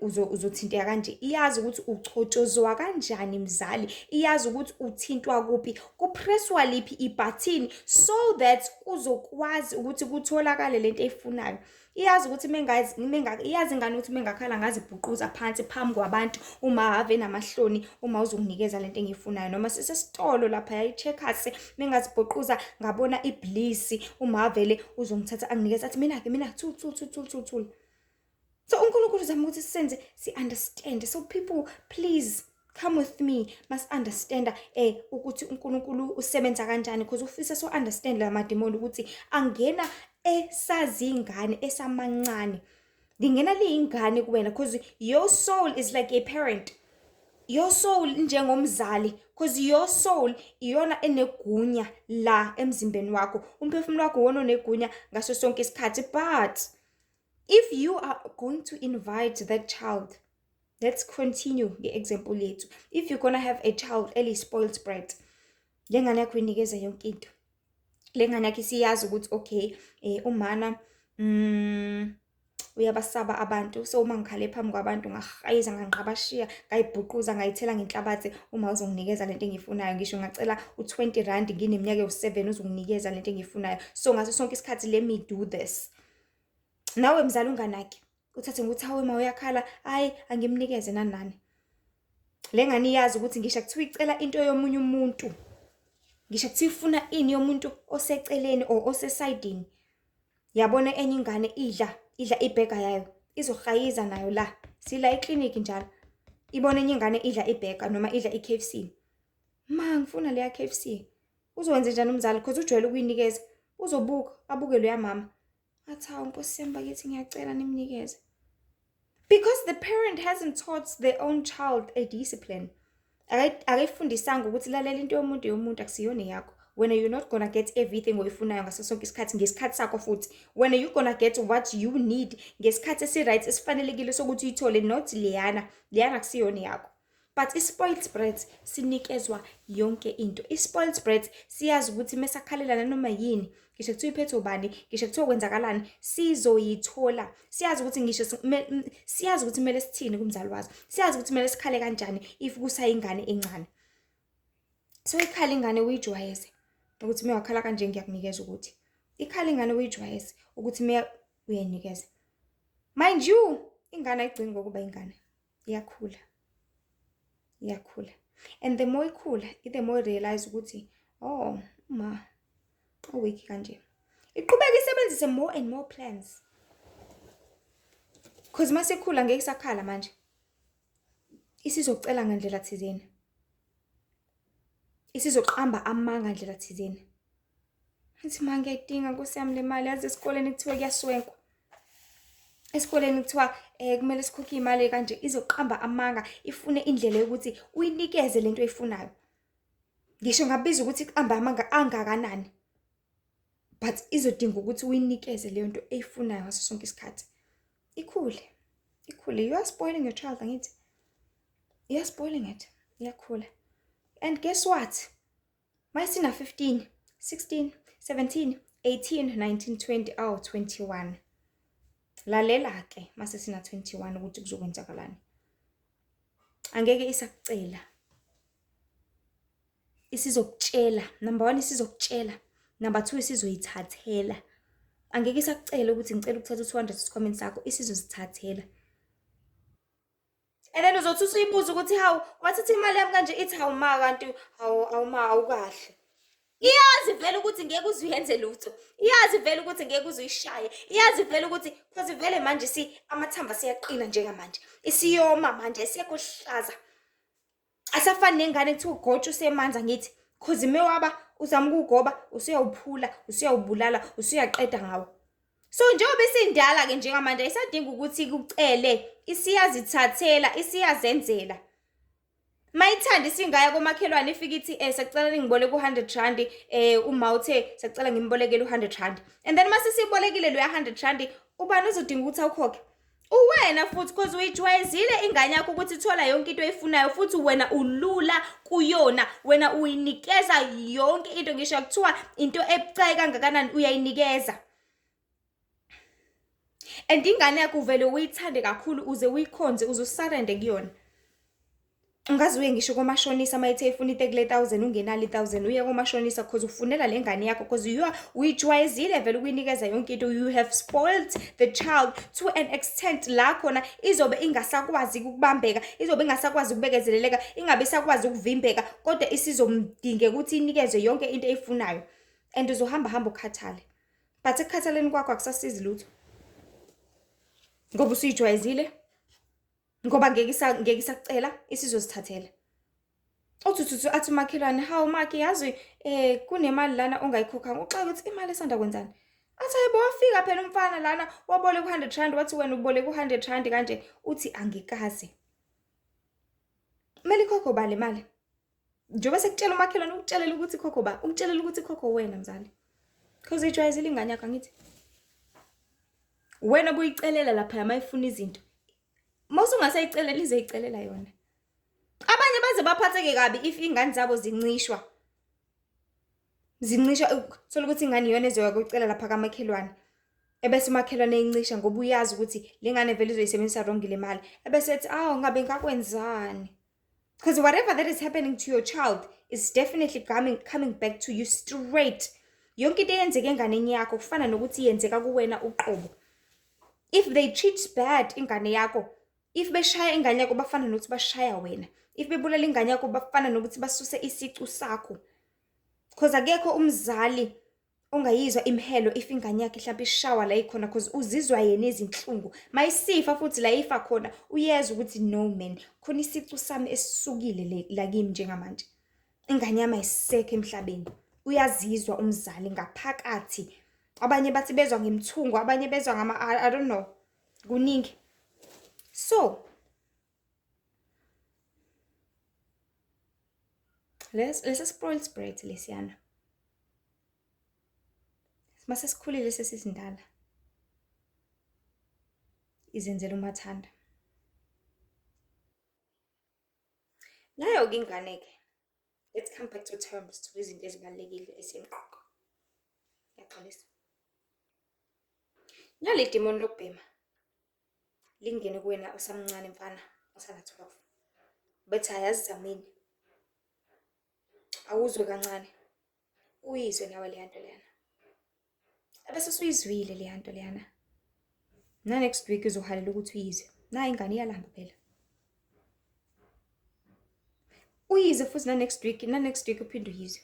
uzothinteka kanje. Iyazi ukuthi uchotshozwa kanjani mzali, iyazi ukuthi uthintwa kuphi, kupresswa liphi ibhathini so that kuzokwazi ukuthi kutholakale lento eyifunayo. Iyazi ukuthi mengazi, iyazi ingane ukuthi mengakhala, ngazibhuquza phansi phambi kwabantu, uma ave namahloni, uma uzonginikeza lento engiyifunayo. Noma sisesitolo lapha i-Checkers, mengazibhuquza ngabona iBliss, uma vele uzongithatha anginikeza, athi mina-ke mina, thul thul thul thul thul thul. So uNkulunkulu uzama ukuthi sisenze si-understand. So people, please come with me, must understand ukuthi uNkulunkulu usebenza kanjani, because ufisa so understand la madimoni ukuthi angena esazingane, esamancane, lingena liyingane kuwena, because your soul is like a parent. Your soul njengomzali, because your soul iyona enegunya la emzimbeni wakho. Umphefumulo wakho uwona onegunya ngaso sonke isikhathi. But if you are going to invite that child, let's continue nge-example yethu, if you're gonna have a child eli-spoiled brat, le ngane yakho inikeza yonke into. Le ngane yakho isiyazi ukuthi okay, umana uyabasaba abantu, so uma ngikhale phambi kwabantu, ngahayiza, ngangqabashiya, ngayibhuquza, ngayithela ngenhlabathi, uma uzonginikeza lento engiyifunayo. Ngisho ngacela u-R20 ngineminyaka ewu-7, uzonginikeza lento engiyifunayo. So ngaso sonke isikhathi, let me do this. Nawe mzali unganaki, uthathe ngokuthi, "Hawe ma, uyakhala, hhayi, angimnikeze," nani nani. Le ngane iyazi ukuthi ngisho kuthiwa icela into yomunye umuntu, ngisho kuthiwa ifuna ini yomuntu oseceleni or osesayidini, yabona enye ingane idla i-burger yayo, izohayiza nayo la, sila eklinikhi njalo. Ibone enye ingane idla i-burger noma idla i-KFC. "Ma, ngifuna leya KFC." Uzokwenze njani umzali? 'Cause ujwayele ukuyinikeza. Uzobuka, abuke loya mama. Athi, "Hawu Nkosi yami bakithi, ngiyacela nimnikeze." Because the parent hasn't taught their own child a discipline. Akayifundisanga ukuthi lalela, into yomuntu yomuntu, akusiyona eyakho. Wena you're not gonna get everything oyifunayo ngaso sonke isikhathi ngesikhathi sakho futhi. Wena you gonna get what you need ngesikhathi esi-right, esifanelekile sokuthi uyithole, not leyana. Leyana akusiyona eyakho. But i-spoiled brat sinikezwa yonke into. I-spoiled brat siyazi ukuthi mesakhalela nanoma yini, ngisho kuthiwa iphethe ubani, ngisho kuthiwa kwenzakalani, sizoyithola. Siyazi ukuthi ngisho siyazi ukuthi kumele sithini kumzali waso. Siyazi ukuthi kumele sikhale kanjani if kusayingane encane. So ikhala ingane, uyijwayeze ukuthi uma wakhala kanje ngiyakunikeza ukuthi. Ikhala ingane, uyijwayeze ukuthi uma uyayinikeza. Mind you, ingane ayigcini ngokuba ingane, iyakhula. Iyakhula. And the more ikhula, the more realize ukuthi, oh, ma u-weak kanje. Iqhubeka isebenzise more and more plans. 'Cause mase ikhula ngeke isakhala manje. Isizocela ngandlela thizeni. Isizoqamba amanga ndlela thizeni. Ithi, "Ma, ngiyayidinga Nkosi yami le mali, yazi esikoleni kuthiwa kuyaswenkwa. Esikoleni kuthiwa kumele sikhokhe iy'mali kanje." Izoqamba amanga, ifune indlela yokuthi uyinikeze lento oyifunayo. Ngisho ngabiza ukuthi iqambe amanga angakanani, but izodinga ukuthi uyinikeze leyo nto eyifunayo ngaso sonke isikhathi. Ikhule, ikhule. You are spoiling your child, angithi? You are spoiling it. Iyakhula. And guess what? Mayisina 15, 16, 17, 18, 19, 20, oh, 21. Lalela ke mase sina 21 ukuthi kuzokwenzakalani. Angeke isakucela. Isizokutshela. Number 1, isizokutshela. Number 2, isizoyithathela. Angeke isakucela ukuthi ngicela ukuthatha u-200 esikhwameni sakho, isizozithathela. And then uzothi usuyibuza ukuthi, "Hawu, wathatha imali yami kanje?" Ithi, "Hawu ma, kanti hawu, hawu ma, awukahle." Iyazi vele ukuthi ngeke uze uyenze lutho. Iyazi vele ukuthi ngeke uze uyishaye. Iyazi vele ukuthi cause vele manje si amathambo aseyaqina njengamanje. Isiyoma manje, asekho hlaza. Asafani nengane kuthiwa ugotshwa usemanzi, angithi? 'Cause mewaba uzama ukuwugoba, usuyawuphula, usuyawubulala, usuyaqeda ngawo. So njengoba isindala ke njengamanje, ayisadingi ukuthi ikucele, isiyazithathela, isiyazenzela. Mayithanda isingaya komakhelwane, ifike ithi, "Siyacela ningiboleke u-R100, uma uthe siyacela ngimbolekele u-R100." And then mase siyibolekile loya R100, ubani ozodinga ukuthi awukhokhe? Uwena futhi, 'cause uyijwayezile ingane yakho ukuthi ithola yonke into oyifunayo, futhi wena ulula kuyona, wena uyinikeza yonke into, ngisho kuthiwa into ebucayi kangakanani uyayinikeza. And ingane yakho uvele uyithande kakhulu, uze uyikhonze, uze u-surrender kuyona. Ungaze uye ngisho komashonisa uma ethe ifuna i-30,000, ungenalo i-1000, uye komashonisa 'cause ufunela le ngane yakho, 'cause you are uyijwayezile vele ukuyinikeza yonke into. You have spoiled the child to an extent la khona izobe ingasakwazi ukubambeka, izobe ingasakwazi ukubekezeleleka, ingabe isakwazi ukuvimbeka, kodwa isizomdingeka ukuthi inikezwe yonke into eyifunayo. And uzohamba hamba ukhathale. But ekukhathaleni kwakho akusasizi lutho. Ngoba usuyijwayezile, ngoba ngeke isakucela, isizozithathela. Uthi uthi athi umakhelwane, "Hawu makhi, yazi kunemali lana ongayikhokhanga." Uxake ukuthi imali esanda kwenzani? Athi, "Hayibo, wafika phela umfana lana waboleka u-R100, wathi wena uboleka u-R100 kanje." Uthi, "Angikaze." Kumele ikhokhwe ba le mali? Njengoba sekutshela umakhelwane, ukutshelela ukuthi ikhokho ba? Ukutshelela ukuthi ikhokho wena mzali. 'Cause uyijwayezile ingane yakho, angithi? Wena obuyicelela laphaya mayifuna izinto. Mase ungasayicelela, izoyicelela yona. Abanye baze baphatheke kabi if iy'ngane zabo zincishwa. Zincishwa, uthola ukuthi ingane iyona ezoya kuyocela lapha kamakhelwane. Ebese umakhelwane eyincisha ngoba uyazi ukuthi le ngane vele izoyisebenzisa wrong le mali. Ebese ethi, "Awu, ngabe ngakwenzani?" Because whatever that is happening to your child is definitely coming back to you straight. Yonke into eyenzeka enganeni yakho kufana nokuthi yenzeka kuwena uqobo. If they treat bad ingane yakho, if beshaya ingane yakho bafana nokuthi bashaya wena. If bebulala ingane yakho bafana nokuthi basuse isicu sakho. Cause akekho umzali ongayizwa imihelo if ingane yakhe mhlawumbe ishawa la ikhona cause uzizwa yena izinhlungu. Mayisifa futhi la ifa khona uyezwa ukuthi no man, khona isicu sami esisukile la kimi njengamanje. Ingane yami ayisekho emhlabeni. Uyazizwa umzali ngaphakathi. Abanye bathi bezwa ngemthungo, abanye bezwa ngama I don't know. Kuningi. So lesi spoiled brat lesiyana. Mase sikhulile sesizindala. Izenzela umathanda. Nayo-ke ingane-ke. Let's come back to terms to izinto ezibalulekile esimqoka. Ngiyaxolisa. Nale demon lokubhema lingene kuwena usamncane mfana usana 12. Bethi ayazi zamini. Awuzwe kancane. Uyizwe nawe leya nto leyana. Ebese usuyizwile leya nto leyana. Na next week uzohalela ukuthi uyizwe. Nayi ingane iyalamba phela. Uyizwe futhi na next week, na next week uphinde uyizwe.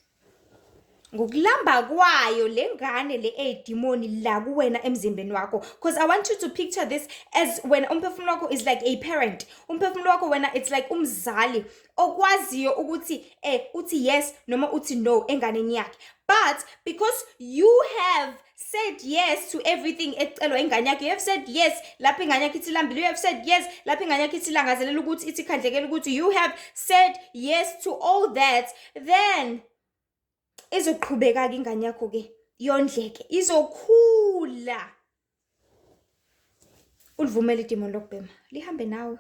Ngokulamba kwayo le ngane le eyidimoni la kuwena emzimbeni wakho because I want you to picture this as wena umphefumulo wakho is like a parent. Umphefumulo wakho wena it's like umzali okwaziyo ukuthi eh uthi yes noma uthi no enganeni yakhe. But because you have said yes to everything ecelwa ingane yakhe, you have said yes lapho ingane yakhe ithi lambile, you have said yes lapho ingane yakhe ithi langazelela ukuthi ithi khandlekela ukuthi you have said yes to all that, then izoqhubeka-ke ingane yakho ke yondleke, izokhula. Ulivumele idimoni lokubhema lihambe nawe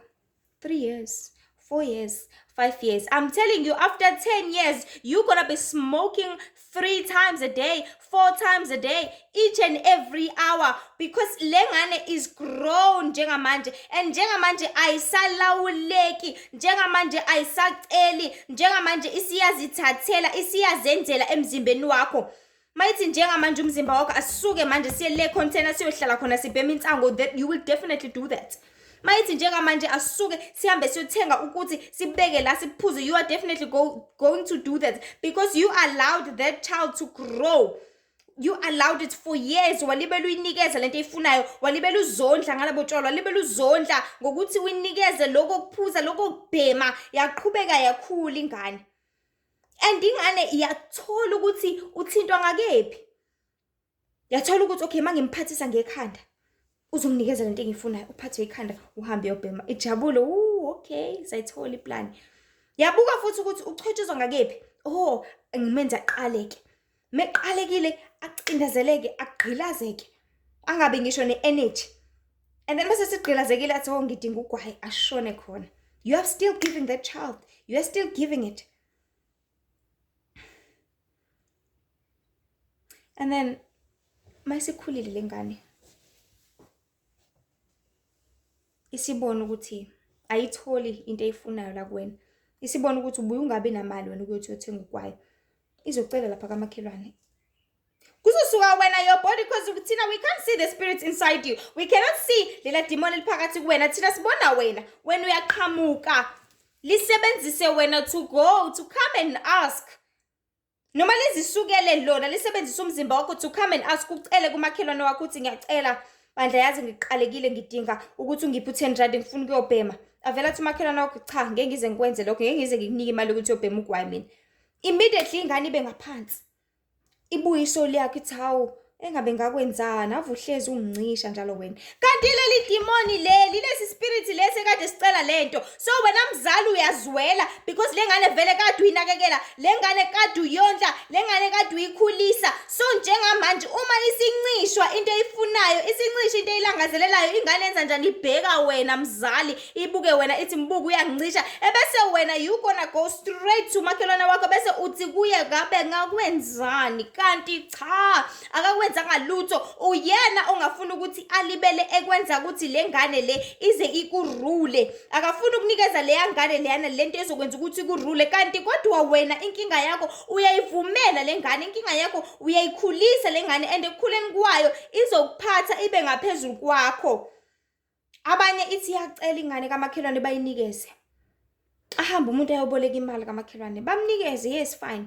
3 years, 4 years, 5 years. I'm telling you, after 10 years, you're gonna be smoking 3 times a day, 4 times a day, each and every hour, because le ngane is grown njengamanje, and njengamanje ayisalawuleki, njengamanje ayisaceli, njengamanje isiyazithathela, isiyazenzela emzimbeni wakho. Mayithi njengamanje umzimba wakho asisuke manje siye le container siyohlala khona sibhema insango, that you will definitely do that. Mayithi njengamanje asisuke sihambe siyothenga ukuthi sibeke la siphuze, you are definitely going to do that because you allowed that child to grow. You allowed it for years. Walibela uyinikeza lento eyifunayo, walibela uzondla ngalabo tshwala, walibela uzondla ngokuthi uyinikeze lokho kuphuza, lokho kubhema, yaqhubeka yakhula ingane. And ingane iyathola ukuthi uthintwa ngakephi. Yathola ukuthi okay, mangimphathisa ngekhanda uzonginikeza lento engiyifunayo, uphathwe ikhanda uhambe uyobhema, ijabule, okay, sayithola iplani. Yabuka futhi ukuthi uchwetshezwa ngakephi. Oh, ngimenza aqaleke. Meqalekile acindezeleke, agqilazeke, angabi ngisho ne-energy. And then bese sigqilazekile athi oh ngidinga ugwayi, ashone khona. You are still giving that child. You are still giving it. And then mayisikhulile lengane isibona ukuthi ayitholi into eyifunayo la kuwena, isibona ukuthi ubuye ungabi namali wena ukuyothi uyothenga ugwayi, izocela lapha kamakhelwane. Kuzosuka wena your body, because thina we can't see the spirits inside you, we cannot see lela demon eliphakathi kuwena. Thina sibona wena, wena uyaqhamuka lisebenzise wena to go to come and ask, noma lizisukele lona lisebenzise umzimba wakho to come and ask, ucele kumakhelwane wakho uthi ngiyacela bandla, yazi ngiqalekile, ngidinga ukuthi ungiphe u-10 rand, ngifuna ukuyobhema. Avela athi umakhelwane wakho cha, ngeke ngize ngikwenze lokho, ngeke ngize ngikunike imali ukuthi uyobhema ugwayi mina. Immediately ingane ibe ngaphansi, ibuye isoli yakho ithi hawu, engabe ngakwenzani, ave uhlezi ungincisha njalo wena. Kanti leli dimoni leli, lesi spirit lesi ekade sicela lento. So wena mzali uyazwela because le ngane vele kade uyinakekela, le ngane kade uyondla, le ngane kade uyikhulisa. So njengamanje uma isincishwa into eyifunayo, isincishwa into eyilangazelelayo, ingane yenza njani? Ibheka wena. wena mzali, ibuke wena ithi mbuku uyangincisha, ebese wena you gonna go straight to makhelwane wakho bese uthi kuye ngabe ngakwenzani, kanti cha akakwenzanga lutho, uyena ongafuni ukuthi alibele ekwenza ukuthi le ngane le ize ikurule. Akafuni ukunikeza leya ngane leyana lento ezokwenza ukuthi ikurule, kanti kodwa wena inkinga yakho uyayivumela le ngane, inkinga yakho uyayikhulisa le ngane, and ekukhuleni kwayo izokuphatha ibe ngaphezulu kwakho. Abanye ithi iyacela ingane kamakhelwane bayinikeze, ahambe umuntu ayoboleka imali kamakhelwane bamnikeze, yes fine,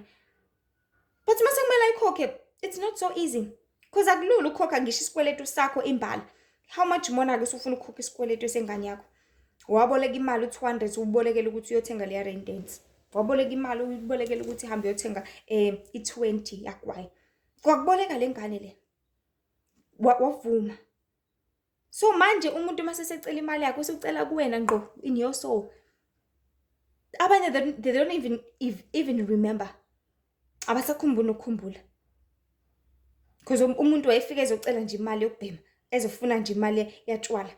but mase kumele ayikhokhe it's not so easy, because akulula ukukhokha ngisho isikweletu sakho imbala. How much more ke usufuna ukukhokha isikweletu sengane yakho? Waboleka imali u-200 ubolekela ukuthi uyothenga leya rain dance, waboleka imali uyibolekela ukuthi ihambe uyothenga i-20 yagwayi, kwakuboleka le ngane le, wavuma. So manje umuntu mase secela imali yakhe usucela kuwena ngqo in your soul. Abanye they don't even remember, abasakhumbuli nokukhumbula, because umuntu wayefika ezocela nje imali yokubhema, ezofuna nje imali yatshwala,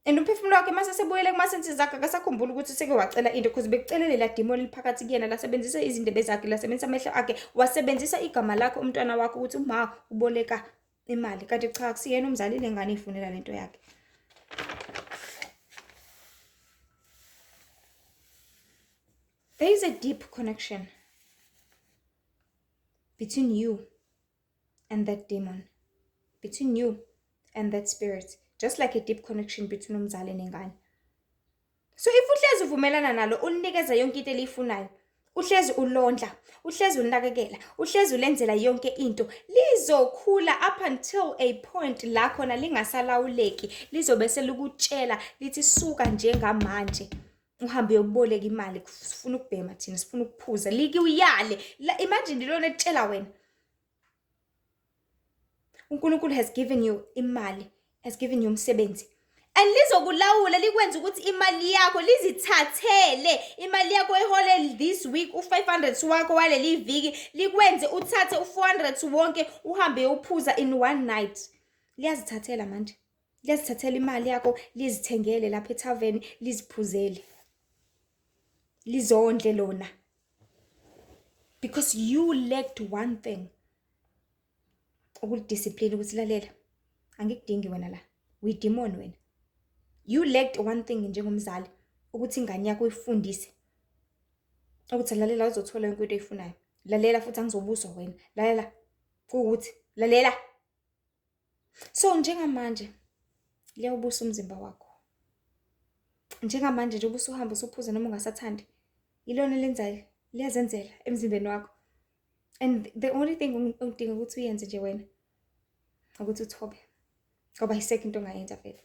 and umphefumulo wakhe mase sebuyele kuma-senses akhe akasakhumbuli ukuthi seke wacela into, because bekucele lela demon liphakathi kuyena, lasebenzisa izindebe zakhe, lasebenzisa amehlo akhe, wasebenzisa igama lakho umntwana wakho ukuthi uma uboleka imali, kanti cha akusiyena umzali, le ngane ifunela lento yakhe. There is a deep connection between you and that demon, between you and that spirit, just like a deep connection between umzali nengane. So if uhlezi uvumelana nalo, ulinikeza yonke into eliyifunayo, uhlezi ulondla, uhlezi unakekela, uhlezi ulenzela yonke into, lizokhula up until a point la khona lingasalawuleki, lizobe selikutshela lithi suka njengamanje uhambe uyoboleka imali, sifuna ukubhema thina, sifuna ukuphuza, likuyale. Imagine lona etshela wena. uNkulunkulu has given you imali, has given you umsebenzi, and lizokulawula likwenza ukuthi imali yakho lizithathele imali yakho ehole this week u-500 wakho waleli viki, likwenze uthathe u-400 wonke uhambe uyophuza in one night. Liyazithathela manje, liyazithathela imali yakho, lizithengele lapha ethaveni, liziphuzele, lizondle lona, because you lacked one thing, ukulidiscipline ukuthi lalela, angikudingi wena la, uyidemon wena. You lacked one thing njengomzali, ukuthi ingane yakho uyifundise ukuthi lalela, uzothola yonke into oyifunayo, lalela futhi angizobuswa wena, lalela kuwukuthi lalela. So njengamanje liyawubusa umzimba wakho, njengamanje nje ubusuhamba usuphuza noma ungasathandi, ilona elenzayo, liyazenzela emzimbeni wakho. And the only thing odinga ukuthi uyenze nje wena ukuthi uthobe, ngoba ayisekho into ongayenza vele.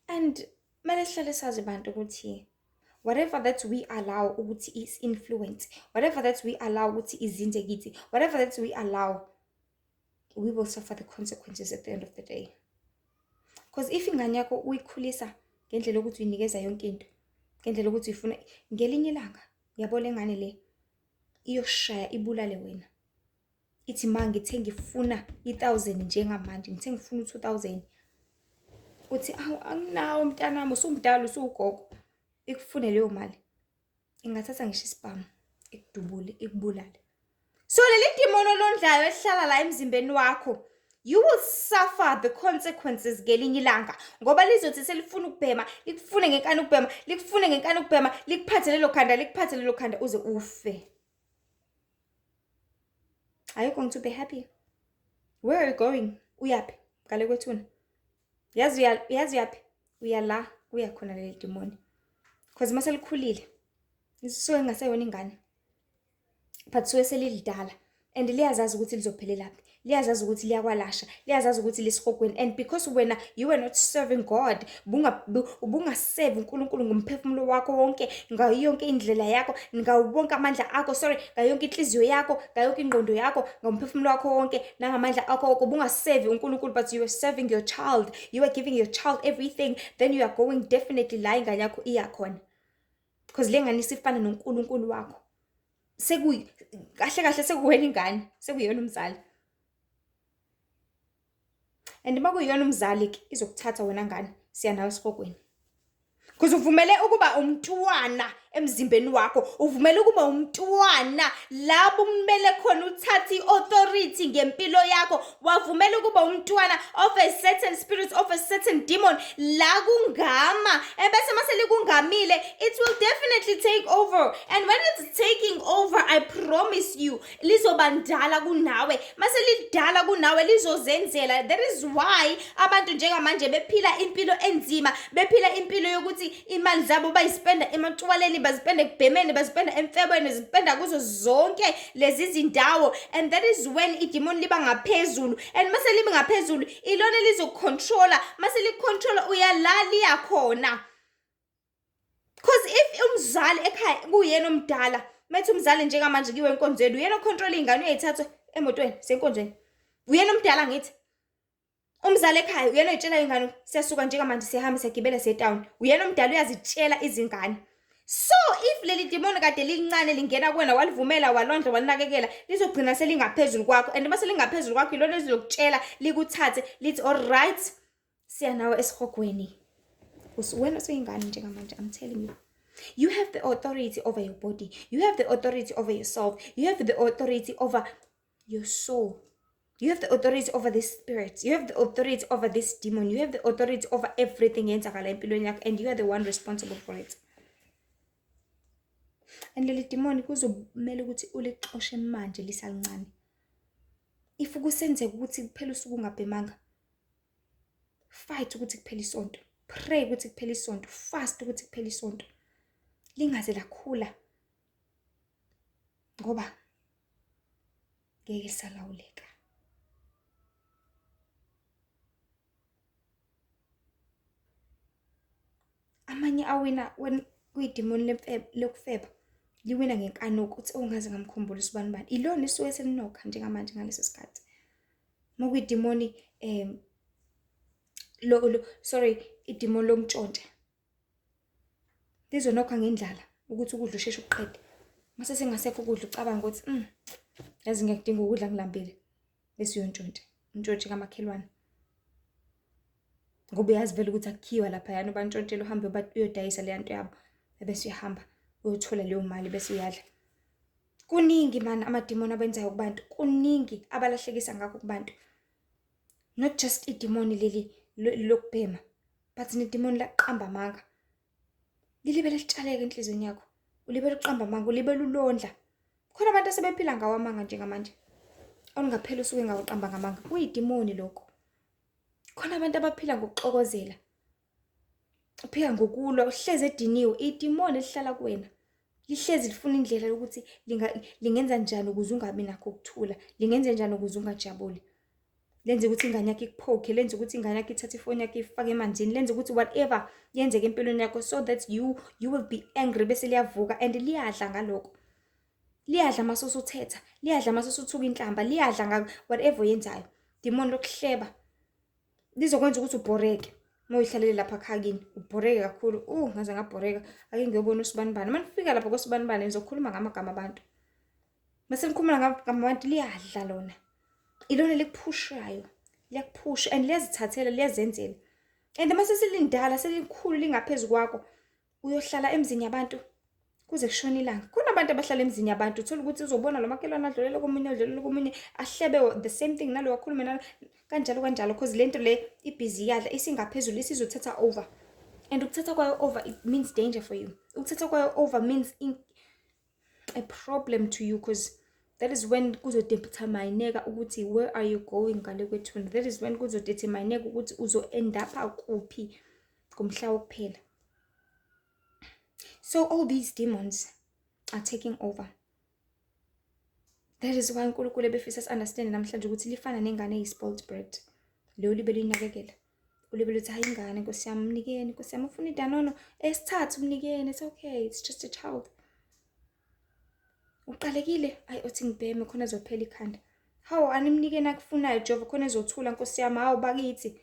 And kumele sihlale sazi bantu ukuthi whatever that we allow ukuthi is influence, whatever that we allow ukuthi izinze kithi, whatever that we allow, we will suffer the consequences at the end of the day. Because if ingane yakho uyikhulisa ngendlela yokuthi uyinikeza yonke into, ngendlela yokuthi uyifuna, ngelinye ilanga yabo le ngane le iyoshaya ibulale wena. Ithi ma ngithe ngifuna i-1000 njengamanje, ngithe ngifuna u-2000, uthi awu anginawo mntanami, usumdala usuwugogo, ikufune leyo mali, ingathatha ngisho isibhamu ikudubule ikubulale. So leli demon olondlayo elihlala la emzimbeni wakho, you will suffer the consequences ngelinye ilanga, ngoba lizothi selifuna ukubhema, likufune ngenkani ukubhema, likufune ngenkani ukubhema, likuphathe lelo khanda, likuphathe lelo khanda uze ufe. Are you going to be happy? Where are you going? Uyaphi? Ngale kwethuna. Yazi uyaphi? Uya la kuya khona leli demon. Because mase likhulile, lisuke ngaseyona ingane, but suke selilidala, and liyazazi ukuthi lizophelelaphi, liyazazi ukuthi liyakwalasha, liyazazi ukuthi lisihogweni. And because wena you were not serving God, ubungaseve uNkulunkulu ngomphefumulo wakho wonke, ngayo yonke indlela yakho, ngawo wonke amandla akho, sorry, ngayo yonke inhliziyo yakho, ngayo yonke ingqondo yakho, ngomphefumulo wakho wonke nangamandla akho wonke, ubungasevi uNkulunkulu, but you were serving your child, you were giving your child everything, then you are going definitely la ingane yakho iya khona, because le ngane isifana noNkulunkulu wakho. Sekuyi kahle kahle sekuwena ingane, sekuyena umzali. And uma kuyiyona umzali-ke izokuthatha wena ngane, siya nawe esihogweni. Because uvumele ukuba umntwana emzimbeni wakho, uvumele ukuba umntwana lapho kumele khona uthathe i-authority ngempilo yakho, wavumela ukuba umntwana of a certain spirit, of a certain demon, la kungama, ebese mase likungamile, it will definitely take over. And when it's taking over, I promise you, lizoba ndala kunawe. Mase lidala kunawe lizozenzela. That is why abantu njengamanje bephila impilo enzima, bephila impilo yokuthi imali zabo bayispenda ematshwaleni, bazipenda ekubhemeni, bazipenda emfebweni, zipenda kuzo zonke lezi zindawo. And that is when idemon liba ngaphezulu. And mase liba ngaphezulu, ilona lizocontrola. Mase licontrola uyalala iyakhona. Cause if umzali ekhaya kuyena omdala, methi umzali njengamanje kuyiwe enkonzweni, uyena ocontrol iy'ngane, uyayithatha emotweni senkonzweni. Uyena omdala ngithi. Umzali ekhaya uyena oyitshela iy'ngane, siyasuka njengamanje siyahamba siyagibela siye town. Uyena omdala uyazitshela izingane. So if leli demoni kade lincane lingena kuwena, walivumela, walondla, walinakekela, lizogcina selingaphezulu kwakho. And mase lingaphezulu kwakho ilona elizokutshela likuthathe lithi all right, siya nawe esihogweni. Wena usuyingane njengamanje, I'm telling you. You have the authority over your body. You have the authority over yourself. You have the authority over your soul. You have the authority over this spirit. You have the authority over this demon. You have the authority over everything eyenzakala empilweni yakho, and you are the one responsible for it. And leli demon kuzomela ukuthi ulixoshe manje lisalincane. If kusenzeka ukuthi kuphela usuku ungabhemanga, fight ukuthi kuphele isonto, pray ukuthi kuphele isonto, fast ukuthi kuphele isonto, lingaze lakhula ngoba ngeke lisalawuleka. Amanye awina when kuyidimoni lokufeba, liwina ngenkanuko, uthi ongaze ngamkhumbula usibanibani, ilona isuke selinokha njengamanje ngaleso sikhathi. Uma kuyidimoni idimoni lokuntshontsha, lizonokha ngendlala ukuthi ukudla usheshe ukuqede. Mase sengasekho ukudla ucabanga ukuthi yazi ngiyakudinga ukudla ngilambile, bese uyontshontsha, untshontshe kamakhelwane. Ngoba uyazi vele ukuthi akukhiwa laphayana, ubantshontshele uhambe uyodayisa leya nto yabo, ebese uyahamba uyothola leyo mali bese uyadla. Kuningi mani amadimoni abenzayo kubantu, kuningi abalahlekisa ngakho kubantu. Not just idimoni leli lokubhema, but nedimoni laqamba amanga. Lilibele litshaleke enhliziyweni yakho, ulibele uqamba amanga, ulibele ulondla. Khona abantu asebephila ngawo amanga njengamanje, olungaphela usuke ngawuqamba ngamanga. Kuyidimoni lokho. Khona abantu abaphila ngokuxokozela, uphila ngokulwa, uhlezi ediniwe. Idimoni elihlala kuwena lihlezi lifuna indlela yokuthi lingenza njani ukuze ungabi nakho ukuthula, lingenza njani ukuze ungajabuli. Lenze ukuthi ingane yakho ikuphokhe, lenze ukuthi ingane yakho ithathe ifoni yakho ifake emanzini, lenze ukuthi whatever yenzeke empilweni yakho so that you will be angry, bese liyavuka. And liyadla ngalokho. Liyadla mase usuthetha, liyadla mase usuthuka inhlamba, liyadla nga whatever oyenzayo. Dimoni lokuhleba lizokwenza ukuthi ubhoreke. Uma uyihlalele lapha ekhaya kini, ubhoreke kakhulu. Ngaze ngabhoreka. Ake ngiyobona usibanibani. Uma nifika lapha kosibanibani nizokhuluma ngamagama abantu. Mase nikhuluma ngamagama abantu, liyadla lona. Ilona likuphushayo, liyakuphusha and liyazithathela, liyazenzela. And mase selindala, selikhulu lingaphezu kwakho, uyohlala emzini yabantu kuze kushone ilanga. Khona abantu abahlala emzini yabantu, uthola ukuthi uzobona lo makhelwane adlulele komunye, adlulele komunye, ahlebe the same thing nalo akhulume nalo, kanjalo kanjalo, cause lento le ibhizi iyadla, isingaphezulu, isizothatha over. And ukuthatha kwayo over, it means danger for you. Ukuthatha kwayo over means a problem to you, cause that is when kuzodetermineka ukuthi where are you going ngale kwethuna. That is when kuzodetermineka ukuthi uzo-end up kuphi ngomhla wokuphela. So all these demons are taking over. That is why uNkulunkulu ebefisa si-understand namhlanje ukuthi lifana nengane eyi-spoiled brat. Leyo libe liyinakekela. Ulibe lithi, hayi ingane nkosi yami, mnikeni nkosi yami, ufuna idanono esithathu mnikeni, it's okay, it's just a child. Uqalekile, ayi uthi ngibheme khona ezophela ikhanda. Hawu animnikeni akufunayo Jehova khona ezothula nkosi yami, hawu bakithi.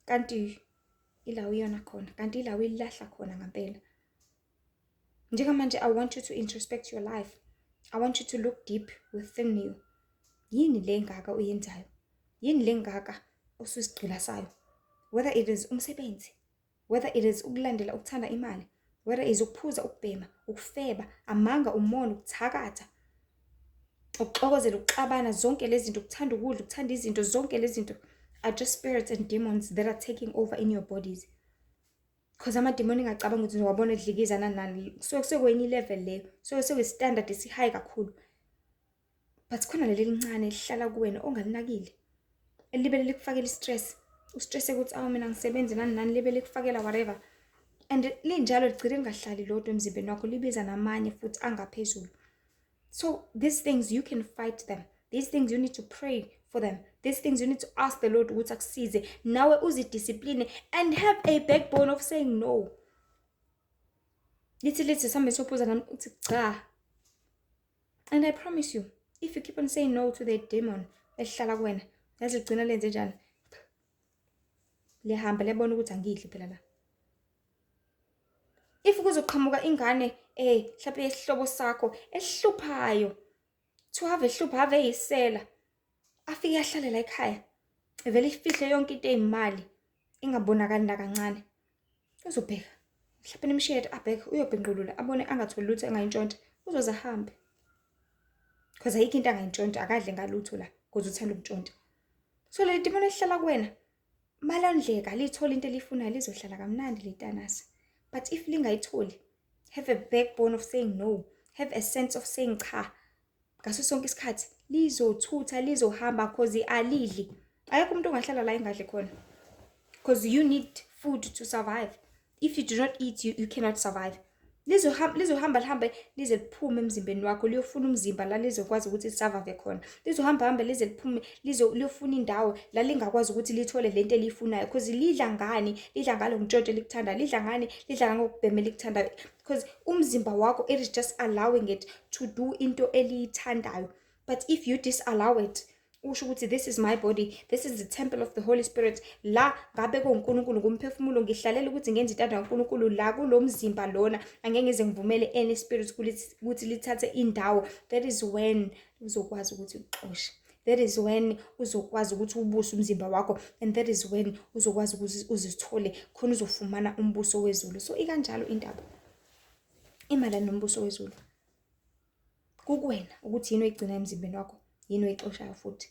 Kanti ila uyona khona, kanti ila uyilahla khona ngempela. Njengamanje I want you to introspect your life. I want you to look deep within you. Yini le ngaka oyenzayo? Yini lengaka osuyisigqila sayo? Whether it is umsebenzi, whether it is ukulandela ukuthanda imali, whether is ukuphuza, ukubhema, ukufeba, amanga, umona, ukuthakatha, ukuxokozela, ukuxabana, zonke lezi zinto, ukuthanda ukudla, ukuthanda izinto, zonke lezi zinto are just spirits and demons that are taking over in your bodies. Because amadimoni, ngacabanga ukuthi wabona edlikiza nani nani, kusuke kusekwenye i-level leyo, kusuke sekuyi-standard esi-high kakhulu. But khona leli elincane elihlala kuwena ongalinakile, elibele likufakela i-stress, u-stress ukuthi, "Awu, mina ngisebenzi," nani nani, libe likufakela whatever. And linjalo ligcine lingahlali lodwa emzimbeni wakho, libiza namanye futhi angaphezulu. So these things, you can fight them. These things, you need to pray for them. These things, you need to ask the Lord ukuthi akusize nawe uzi-discipline and have a backbone of saying no. Lithi sihambe siyophuza nami, uthi cha. And I promise you, if you keep on saying no to the demon elihlala kuwena, yazi ligcina lenze njani? Lihamba liyabona ukuthi angidli phela la. If kuzoqhamuka ingane mhlawumbe yesihlobo sakho esihluphayo, kuthiwa ave ehlupha, ave eyisela, afike ahlale la ekhaya, evele ifihle yonke into eyimali, ingabonakali nakancane. Uzobheka, mhlawumbe nimshiyele, abheke, uyobhenqulula, abone angatholi lutho engayintshontsha, uzoze ahambe. Because ayikho into angayintshontsha, akadle ngalutho la, because uthanda ukutshontsha. So leli dimoni elihlala kuwena, malondleka lithole into elifunayo, lizohlala kamnandi litanasa. But if lingayitholi, have a backbone of saying no, have a sense of saying cha. Ngaso sonke isikhathi lizothutha, lizohamba, 'cause alidli. Akekho umuntu ongahlala la engadli khona. Because you need food to survive. If you do not eat, you cannot survive. Lizohamba, lizohamba, lihambe lize liphume emzimbeni wakho, liyofuna umzimba la lizokwazi ukuthi li-survive khona. Lizohamba hambe lize liphume, liyofuna indawo la lingakwazi ukuthi lithole lento eliyifunayo. Because lidla ngani? Lidla ngalo ntshontsho elikuthandayo. Lidla ngani? Lidla ngokubhema elikuthandayo. Because umzimba wakho, it is just allowing it to do into eliyithandayo. But if you disallow it, usho ukuthi, "This is my body, this is the temple of the Holy Spirit, la ngabe kuwuNkulunkulu ngumphefumulo, ngihlalela ukuthi ngenze intando kaNkulunkulu la kulo mzimba lona, angeke ngize ngivumele any spirit ukuthi lithathe indawo." That is when uzokwazi ukuthi uxoshe. That is when uzokwazi ukuthi ubuse umzimba wakho, and that is when uzokwazi ukuthi uzithole khona uzofumana umbuso wezulu. So ikanjalo indaba imayelana nombuso wezulu. Kukuwena ukuthi yini oyigcina emzimbeni wakho, yini oyixoshayo futhi.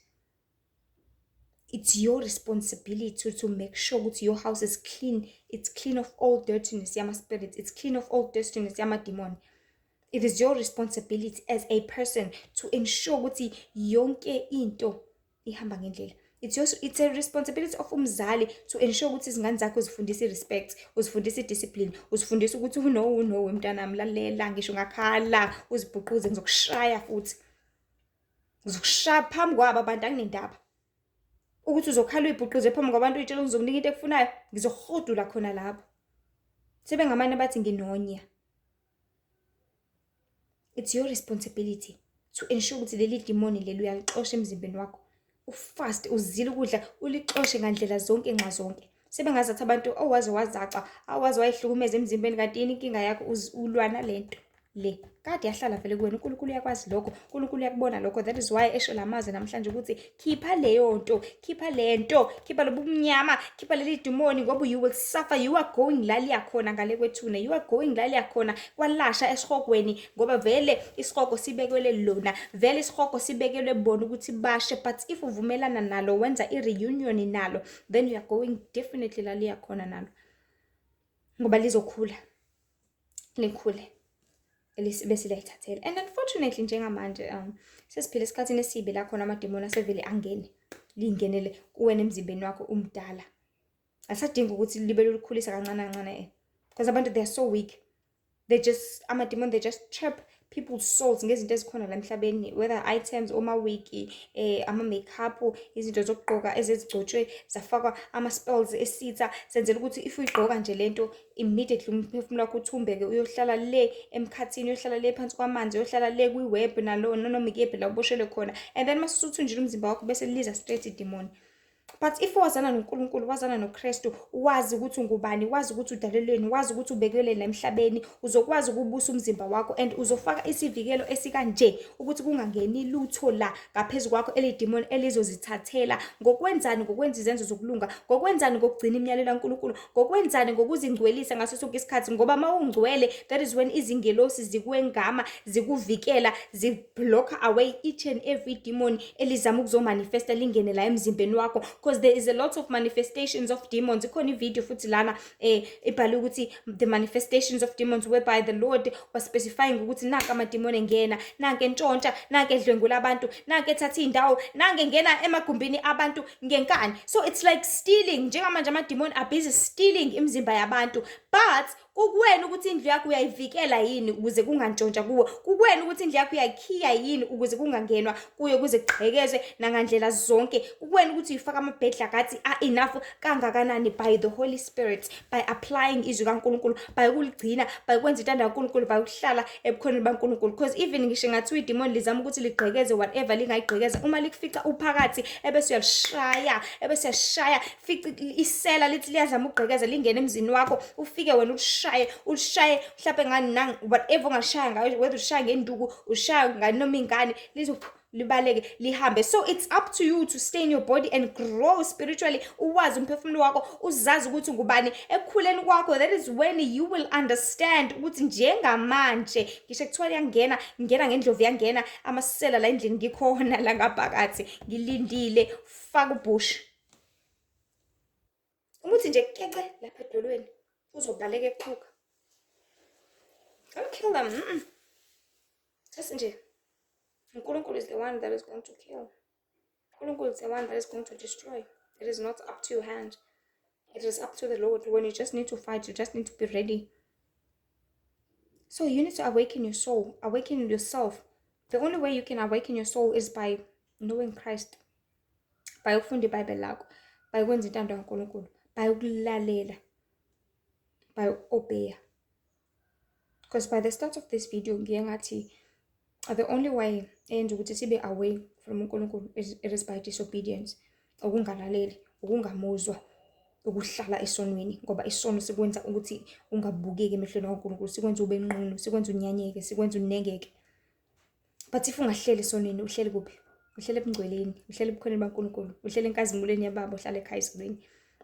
It's your responsibility to make sure ukuthi your house is clean. It's clean of all dirtiness yama-spirits. It's clean of all dirtiness yama-demon. It is your responsibility as a person to ensure ukuthi yonke into ihamba ngendlela. It's a responsibility of umzali to ensure ukuthi izingane zakho uzifundisa i-respect, uzifundisa i-discipline, uzifundisa ukuthi no, no, mntanami, lalela, ngisho ungakhala uzibhuquze, ngizokushaya futhi. Ngizokushaya phambi kwabo abantu, anginendaba. Ukuthi uzokhala uyibhuquze phambi kwabantu, uyitshela ngizokunika into ekufunayo, ngizokuhudula khona lapho. Sebengamane bathi nginonya. It's your responsibility to ensure ukuthi leli dimoni leli uyalixosha emzimbeni wakho. U-fast, uzile ukudla, ulixoshe ngandlela zonke, nxa zonke. Sebengazathi abantu, "Owaze wazaca, awaze wayihlukumeza emzimbeni, kanti yini inkinga yakho?" Ulwa nalento le. Kade yahlala vele kuwena, uNkulunkulu uyakwazi lokho, uNkulunkulu uyakubona lokho. That is why esho la mazwi namhlanje ukuthi khipha leyo nto, khipha lento, khipha lobu bumnyama, khipha leli dimoni, ngoba you will suffer. You are going la liya khona ngale kwethuna. You are going la liya khona kwalasha esihogweni, ngoba vele isihogo sibekelwe lona. Vele isihogo sibekelwe bona ukuthi bashe. But if uvumelana nalo, wenza i-reunion nalo, then you are going definitely la liya khona nalo. Ngoba lizokhula. Likhule. Bese liyayithathela. And unfortunately, njengamanje sesiphila esikhathini esibi la khona amadimoni asevele angene. Lingenele kuwena emzimbeni wakho umdala. Asadingi ukuthi libe lukhulisa kancane kancane. Because abantu, they are so weak. They just, amadimoni, they just trap people's souls ngezinto ezikhona la emhlabeni, whether items, omawigi, ama-makeup, izinto zokugqoka ezezigcotshwe zafakwa ama-spells esitha, senzela ukuthi if uyigqoka nje lento, immediately umphefumulo wakho uthumbeke, uyohlala le emkhathini, uyohlala le phansi kwamanzi, uyohlala le kwi-web, nalo nanoma ikephi la uboshelwe khona. And then mase usuthunjile umzimba wakho, bese liza straight idimoni. But if wazana noNkulunkulu, wazana noKristu, wazi ukuthi ungubani, wazi ukuthi udalelweni, wazi ukuthi ubekelweni la emhlabeni, uzokwazi ukubusa umzimba wakho and uzofaka isivikelo esikanje ukuthi kungangeni lutho la ngaphezu kwakho elidimoni elizozithathela. Ngokwenzani? Ngokwenza izenzo zokulunga. Ngokwenzani? Ngokugcina imiyalelo kaNkulunkulu. Ngokwenzani? Ngokuzingcwelisa ngaso sonke isikhathi, ngoba uma ungcwele, that is when izingelosi zikwengama, zikuvikela, zi-block away each and every demon elizama ukuzomanifesta lingene la emzimbeni wakho, because there is a lot of manifestations of demons. Ikhona ivideo futhi lana ibhalwe ukuthi the manifestations of demons, whereby the Lord was specifying ukuthi nanka amadimoni engena, nanka entshontsha, nanka edlwengula abantu, nanka ethatha iy'ndawo, nanka engena emagumbini abantu ngenkani. So it's like stealing. Njengamanje amadimoni are busy stealing imizimba yabantu, but kukuwena ukuthi indlu yakho uyayivikela yini ukuze kungantshontsha kuwo. Kukuwena ukuthi indlu yakho uyayikhiya yini ukuze kungangenwa kuyo, kuze kugqekezwe nangandlela zonke. Kukuwena ukuthi uyifaka amabhedlakathi a-enough kangakanani by the Holy Spirit, by applying izwi kaNkulunkulu, by ukuligcina, by ukwenza intando kaNkulunkulu, by ukuhlala ebukhoneni baNkulunkulu. Because even ngisho ngathiwa idimoni lizama ukuthi ligqekeze whatever lingayigqekeza, uma likufica uphakathi ebese uyalishaya, ebese uyashaya, fica isela lithi liyazama ukugqekeza lingene emzini wakho, ufike wena ulishaye, ulishaye mhlawumbe ngani nang whatever ongashaya ngayo, whether ushaya ngenduku, ushaya nganoma ingane, lizo libaleke lihambe. So it's up to you to stay in your body and grow spiritually, uwazi umphefumulo wakho, uzazi ukuthi ngubani ekukhuleni kwakho. That is when you will understand ukuthi njengamanje ngisho kuthiwa liyangena, ngena ngendlovu, yangena amasela la endlini, ngikhona la ngaphakathi ngilindile. Faka ubush umuthi nje kece lapha edolweni, uzobaleka eqhuka. Don't kill them. Just nje uNkulunkulu is the one that is going to kill. uNkulunkulu is the one that is going to destroy. It is not up to your hand. It is up to the Lord. When you just need to fight, you just need to be ready. So you need to awaken your soul, awaken yourself. The only way you can awaken your soul is by knowing Christ, by ukufunda iBhayibheli lakho, by ukwenza intando kaNkulunkulu, by ukulalela, by uku-obeya. Because by the start of this video ngiye ngathi the only way eyenza ukuthi sibe away from uNkulunkulu is it is by disobedience, ukungalaleli, ukungamuzwa, ukuhlala esonweni, ngoba isono sikwenza ukuthi ungabukeki emehlweni kaNkulunkulu, sikwenza ube nqunu, sikwenza unyanyeke, sikwenza unengeke. But if ungahleli esonweni, uhleli kuphi? Uhleli ebungcweleni, uhleli ebukhoneni baNkulunkulu, uhleli enkazimulweni yaBaba ohlala ekhaya ezulwini.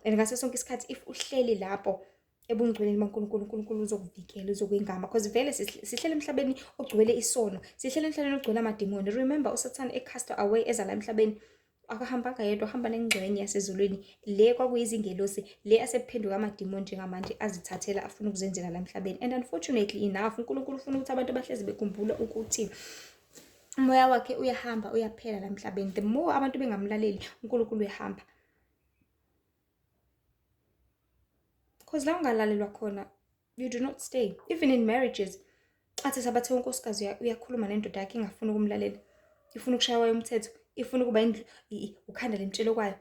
And ngaso sonke isikhathi if uhleli lapho ebungcweleni baNkulunkulu, uNkulunkulu uzokuvikela, uzokwengama, because vele sihlele emhlabeni ogcwele isono, sihlele emhlabeni ogcwele amadimoni. Remember, uSathane ecast away eza la emhlabeni, akahambanga yedwa, ahamba nengxenye yasezulwini le kwakuyizingelosi le asephenduka amadimoni njengamanje, azithathela afuna ukuzenzela la emhlabeni. And unfortunately enough, uNkulunkulu ufuna ukuthi abantu abahlezi bekhumbula ukuthi umoya wakhe uyahamba, uyaphela la emhlabeni. The more abantu bengamlaleli uNkulunkulu, uyahamba, because la ungalalelwa khona, you do not stay. Even in marriages, athi sabathe unkosikazi uyakhuluma nendoda yakhe, ingafuni ukumlalela, ifuna ukushaya kwayo umthetho, ifuna ukuba indlu ukhanda lemtshelo kwayo,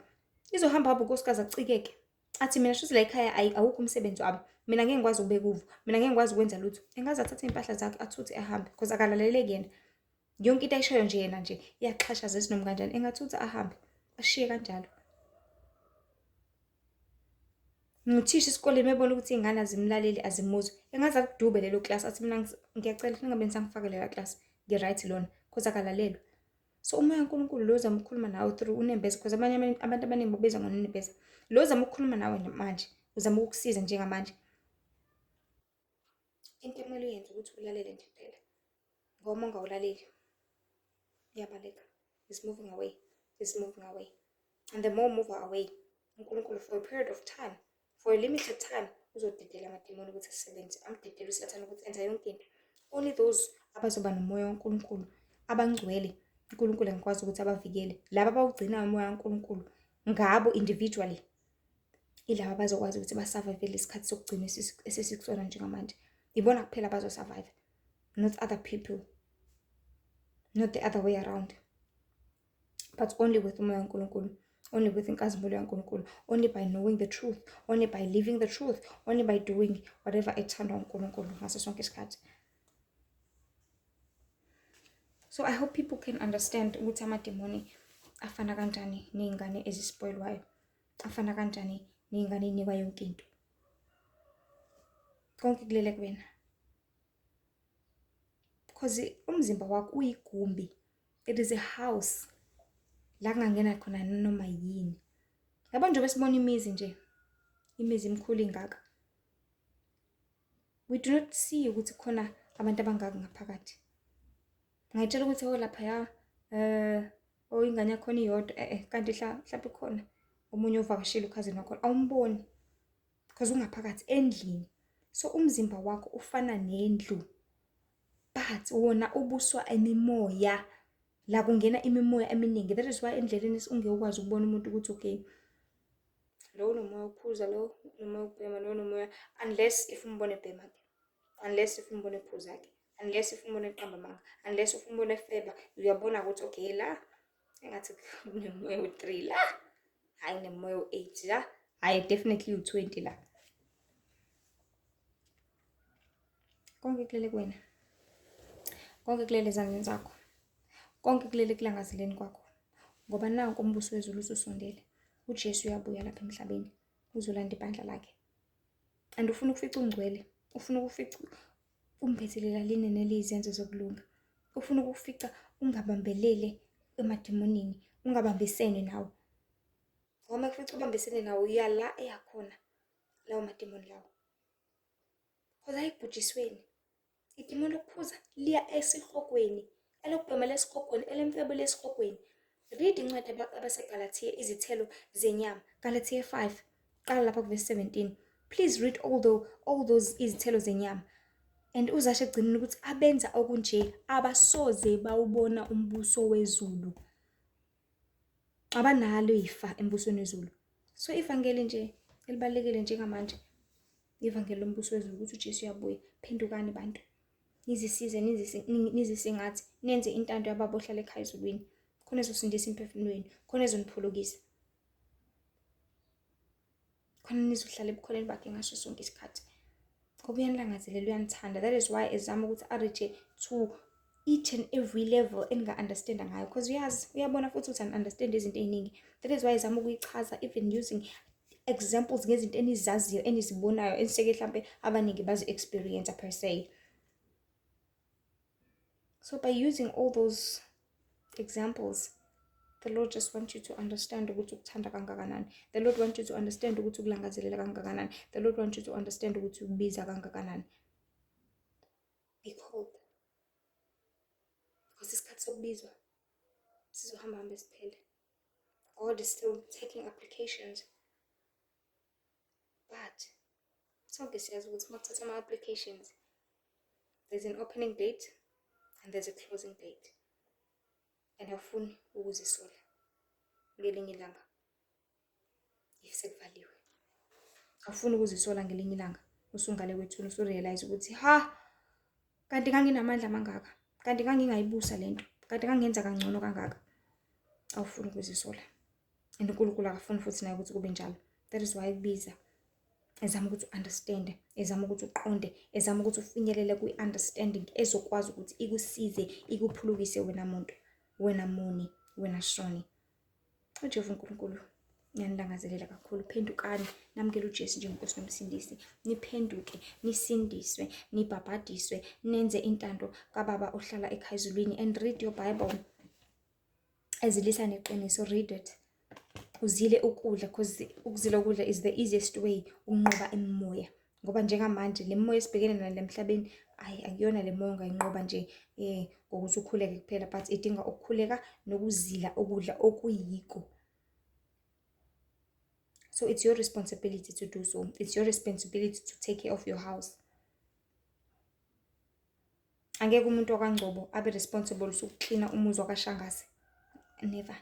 izohamba hamba unkosikazi acikeke, athi mina shuthi la ekhaya awukho umsebenzi wami, mina ngeke ngikwazi ukubeka uvo, mina ngeke ngikwazi ukwenza lutho. Engaze athathe iy'mpahla zakhe athuthe ahambe, because akalaleleki yena. Yonke into ayishoyo nje yena nje iyaxhashaza esinoma kanjani, engathutha ahambe ashiye kanjalo. Nguthisha esikoleni ebona ukuthi iy'ngane azimlaleli, azimuzwa, engaze akudube lelo klasi, athi mina ngiyacela ningabe nisangifaka lela klasi, ngi-right lona, cause akalalelwa. So umoya kaNkulunkulu lo ozama ukukhuluma nawe through unembeza, because abanye abantu abaningi babizwa ngonembeza, lo ozama ukukhuluma nawe manje, uzama ukukusiza njengamanje. Into ekumele uyenze ukuthi ulalele nje kuphela, ngoba uma ungawulaleli uyabaleka. Is moving away, is moving away, and the more move away uNkulunkulu for a period of time, for a limited time, uzodedela amadimoni ukuthi asebenze, amdedele uSathane ukuthi enza yonke into. Only those abazoba nomoya waNkulunkulu, abangcwele, uNkulunkulu angakwazi ukuthi abavikele. Laba abawugcinayo umoya waNkulunkulu ngabo individually, ilaba abazokwazi ukuthi basurvive isikhathi sokugcina esesikusona njengamanje. Ibona kuphela abazosurvive, not other people, not the other way around, but only with umoya kaNkulunkulu, only with inkazimulo yaNkulunkulu, only by knowing the truth, only by living the truth, only by doing whatever ethandwa uNkulunkulu ngaso sonke isikhathi. So I hope people can understand ukuthi amadimoni afana kanjani ney'ngane ezispoilwayo. Afana kanjani ney'ngane ey'nikwa yonke into? Konke kulele kuwena. Because umzimba wakho uyigumbi. It is a house la kungangena khona noma yini. Yabo njengoba sibona imizi nje, imizi emikhulu ingaka. We do not see ukuthi khona abantu abangaki ngaphakathi. Ngayitshela ukuthi oh laphaya oh ingane yakhona iyodwa eh kanti mhlawumbe khona omunye ovakashile ukhazini wakhona awumboni because ungaphakathi endlini. So umzimba wakho ufana nendlu, but wona ubuswa imimoya. La kungena imimoya eminingi. That is why endleleni ungeke ukwazi ukubona umuntu ukuthi okay, lo unomoya wokuphuza, lo unomoya wokubhema, lo unomoya, unless if umbone ebhema ke, unless if umbone ephuza ke, unless if umbone eqamba amanga, unless if umbone efeba, uyabona ukuthi okay la engathi kunemoya u-3 la, hhayi kunemoya u-8 la, hhayi definitely u-20 la. Konke kulele kuwena, konke kulele ezandleni zakho, konke kulele ekulangazeleni kwakho, ngoba nanku umbuso wezulu ususondele. UJesu uyabuya lapha emhlabeni uzolanda ibandla lakhe, and ufuna ukufica ungcwele, ufuna ukufica umbethelela linene eliyizenzo zokulunga, ufuna ukufica ungabambelele emadimonini, ungabambisene nawo. Ngoba kufica ubambisene nawo, uya la eyakhona lawo madimoni lawo. Because ayikubhujisweni. Idimoni lokuphuza liya esihogweni, elokubhema lesihogweni, elemfebo lesihogweni. Read incwadi abaseGalathiya, izithelo zenyama, Galathiya 5, qala lapha kuvesi 17. Please read all those izithelo zenyama. And uzasho ekugcineni ukuthi abenza okunje abasoze bawubona umbuso wezulu. Abanalo ifa embusweni wezulu. So ivangeli nje elibalulekile njengamanje, ivangeli lombuso wezulu, ukuthi uJesu uyabuya. Phendukani bantu, nizisize, nizisingathi, nenze intando yaBaba ohlala ekhaya ezulwini, khona ezosindisa imiphefumulo yenu, khona ezoniphulukisa, khona nizohlala ebukhoneni bakhe ngaso sonke isikhathi. Ngoba uyanilangazelela, uyanithanda. That is why ezama ukuthi a-reach to each and every level eninga-understanda ngayo, because uyazi, uyabona futhi ukuthi ani-understand izinto ey'ningi. That is why ezama ukuyichaza even using examples ngezinto enizaziyo, enizibonayo, eniseke hlampe abaningi bazi-experience per se. So by using all those examples, the Lord just wants you to understand ukuthi ukuthanda kangakanani. The Lord wants you to understand ukuthi ukulangazelela kangakanani. The Lord wants you to understand ukuthi ukubiza kangakanani. Be called. Because isikhathi sokubizwa sizohamba hambe siphele. God is still taking applications. But sonke siyazi ukuthi uma kuthatha ama-applications, there's an opening date and there's a closing date. And awufuni ukuzisola ngelinye ilanga if sekuvaliwe. Awufuni ukuzisola ngelinye ilanga usungale kwethuna usu-realize ukuthi ha, kanti nganginamandla amangaka, kanti ngangingayibusa lento, kanti ngangenza kangcono kangaka. Awufuni ukuzisola. And uNkulunkulu akafuni futhi naye ukuthi kube njalo. That is why ekubiza, ezama ukuthi u-understand, ezama ukuthi uqonde, ezama ukuthi ufinyelele kwi-understanding ezokwazi ukuthi ikusize, ikuphulukise wena muntu, wena moni, wena shoni. UJehova uNkulunkulu ngiyanilangazelela kakhulu. Phendukani, namukele uJesu njengeNkosi noMsindisi. Niphenduke, nisindiswe, nibhabhadiswe, nenze intando kaBaba ohlala ekhaya ezulwini. And read your Bible. Ezilisa neqiniso, read it. Uzile ukudla, because ukuzila ukudla is the easiest way ukunqoba imimoya. Ngoba njengamanje le mimoya esibhekene nayo emhlabeni, ayi akuyona le moya ongayinqoba nje ngokuthi ukhuleke kuphela, but idinga ukukhuleka nokuzila ukudla okuyiko. So it's your responsibility to do so. It's your responsibility to take care of your house. Angeke umuntu wakwaNgcobo abe responsible sokuklina umuzi wakwaShangase. Never.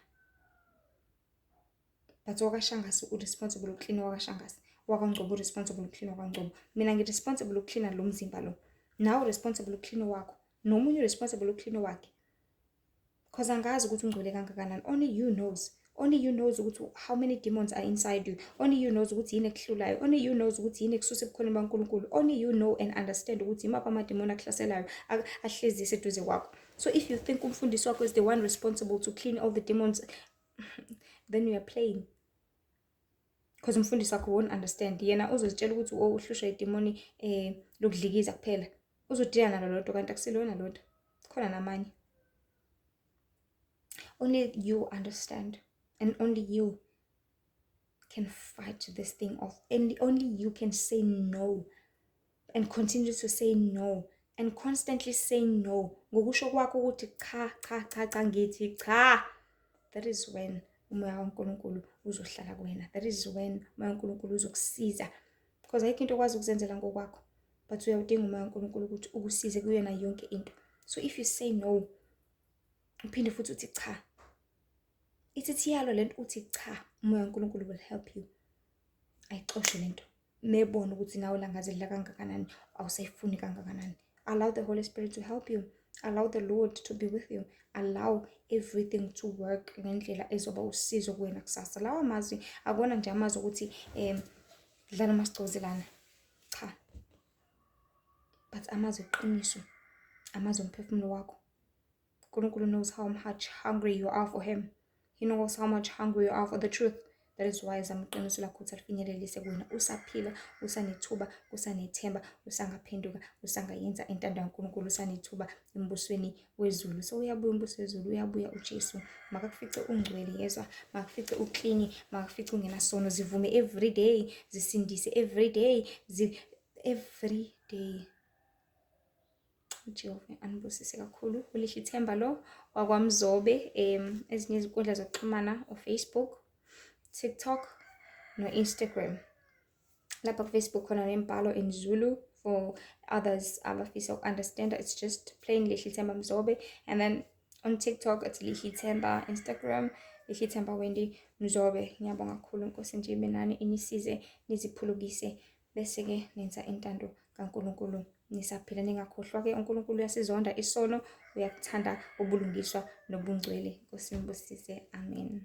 But wakwaShangase u-responsible ukuklina wakwaShangase. WakwaNgcobo u-responsible ukuklina wakwaNgcobo. Mina ngi-responsible ukuklina lo mzimba lo. Nawe u-responsible ukuklina wakho. Nomunye u-responsible ukuklina wakhe. Because angazi ukuthi ungcwele kangakanani. Only you knows. Only you knows ukuthi how many demons are inside you. Only you knows ukuthi yini ekuhlulayo. Only you knows ukuthi yini ekususa ebukhoneni baNkulunkulu. Only you know and understand ukuthi imaphi amadimoni akuhlaselayo, ahlezi eseduze kwakho. So if you think umfundisi wakho is the one responsible to clean all the demons, then you are playing. Because umfundisi wakho won't understand. Yena uzozitshela ukuthi, oh, uhlushwa idimoni lokudlikiza kuphela. Uzodila nalo lodwa, kanti akusilona lodwa. Khona namanye. Only you understand and only you can fight this thing off, and only you can say no and continue to say no and constantly say no, ngokusho kwakho ukuthi, "Cha, cha, cha, cha, ngithi cha." That is when umoya kaNkulunkulu uzohlala kuwena. That is when umoya kaNkulunkulu uzokusiza, because ayikho into okwazi ukuzenzela ngokwakho, but uyawudinga umoya kaNkulunkulu ukuthi ukusize kuyona yonke into. So if you say no, uphinde futhi uthi cha, ithi thiyalo lento, uthi cha, umoya kaNkulunkulu will help you ayixoshe lento. Mebona ukuthi nawe langazelela kangakanani, awusayifuni kangakanani. Allow the Holy Spirit to help you. Allow the Lord to be with you. Allow everything to work ngendlela ezoba usizo kuwena kusasa. Lawa mazwi akona nje amazwi ukuthi dlala masigcozelana, cha, but amazwi eqiniso, amazwi omphefumulo wakho. uNkulunkulu knows how much hungry you are for him. He knows how much hungry you are for the truth. That is why ezama iqiniso lakho ukuthi alifinyelelise kuwena usaphila, usanethuba, usanethemba, usangaphenduka, usangayenza intando kaNkulunkulu, usanethuba embusweni wezulu. So uyabuya umbuso wezulu, uyabuya uJesu. Makakufice ungcwele, yezwa, makakufice uclean, makakufice ungenasono. Zivume every day, zisindise every day, every day. UJehova anibusise kakhulu. Ulihle ithemba lo wakwaMzobe. Ezinye izinkundla zokuxhumana, uFacebook, TikTok no-Instagram. Lapha ku-Facebook khona nemibhalo in Zulu for others abafisa uku-understand. It's just plain Lihle Themba Mzobe. And then on TikTok it's Lihle Themba, Instagram Lihle Themba Wendy Mzobe. Ngiyabonga kakhulu. Inkosi nje ibe nani, inisize, niziphulukise, bese-ke nenza intando kaNkulunkulu nisaphila. Ningakhohlwa-ke, uNkulunkulu uyasizonda isono, uyakuthanda ubulungiswa nobungcwele. Inkosi nibusise. Amen.